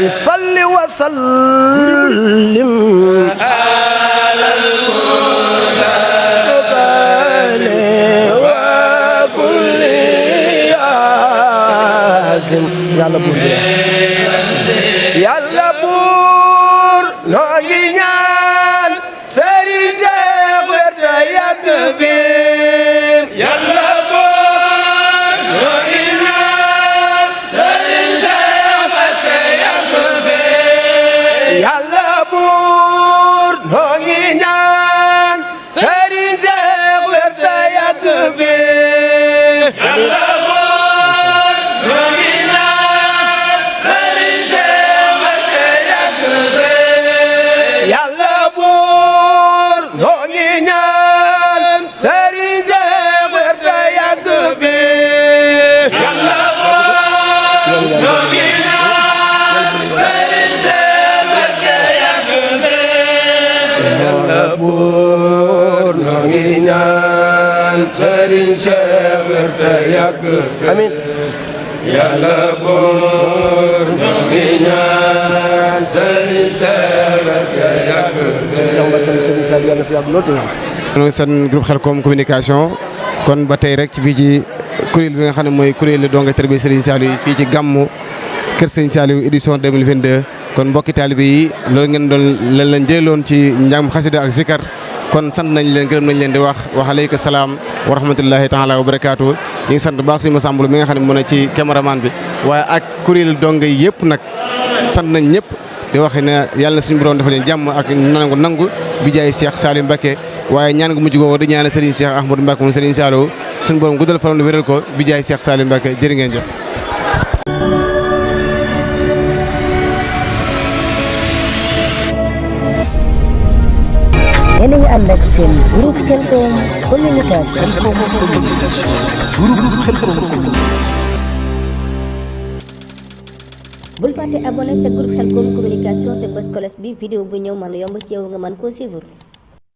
يصلي وسلم على وكل ياسم yàlla buur yàlla buur noo ngi ñaan Serigne Cheikh wér te yàgg fi yàlla buur noo ngi ñaan Serigne Cheikh wér te yàgg fi yàlla buur noo ngi ñaan Serigne Cheikh wér te yàgg fi Serigne Cheikh wér te yàgg amiin yàlla buur ñoo ngi ñaan Serigne Cheikh wér te yàgg Serigne Saliou yàlla fi yàgg lool te seen groupe Khelcom communication kon ba tey rek fii ci kuréel bi nga xam ne mooy kuréelu donga tarbiya Serigne Saliou yi fii ci gàmmu kër Serigne Saliou édition 2022 kon mbokki taalibe yi loolu ngeen doon leen leen jëloon ci njàngum xasida ak zikar kon sant nañ leen gërëm nañ leen di wax aleyka salaam wa rahmatullahi taala wa barakaatu ñu ngi sant baax suñu Masamba mi nga xam ne mu ne ci caméraman bi waaye ak kuréel donga yi yëpp nag sant nañ ñëpp di wax ne yàlla na suñu borom dafa leen jàmm ak nangu bi jaay Cheikh Saliou Mbacké waaye ñaan gu mujj googu di ñaanal Serigne Cheikh Ahmadou Mbacké moom Serigne Saliou suñu borom guddal faram wéral ko bi jaay Cheikh Saliou Mbacké jërë ngeen jëf. yéen a ngi ànd ak seen groupe Khelcom communication. groupe Khelcom bul fàtte abonné sa groupe Khelcom communication te bës cloche bi vidéo bu ñëw mën a yomb ci yow nga mën koo suivre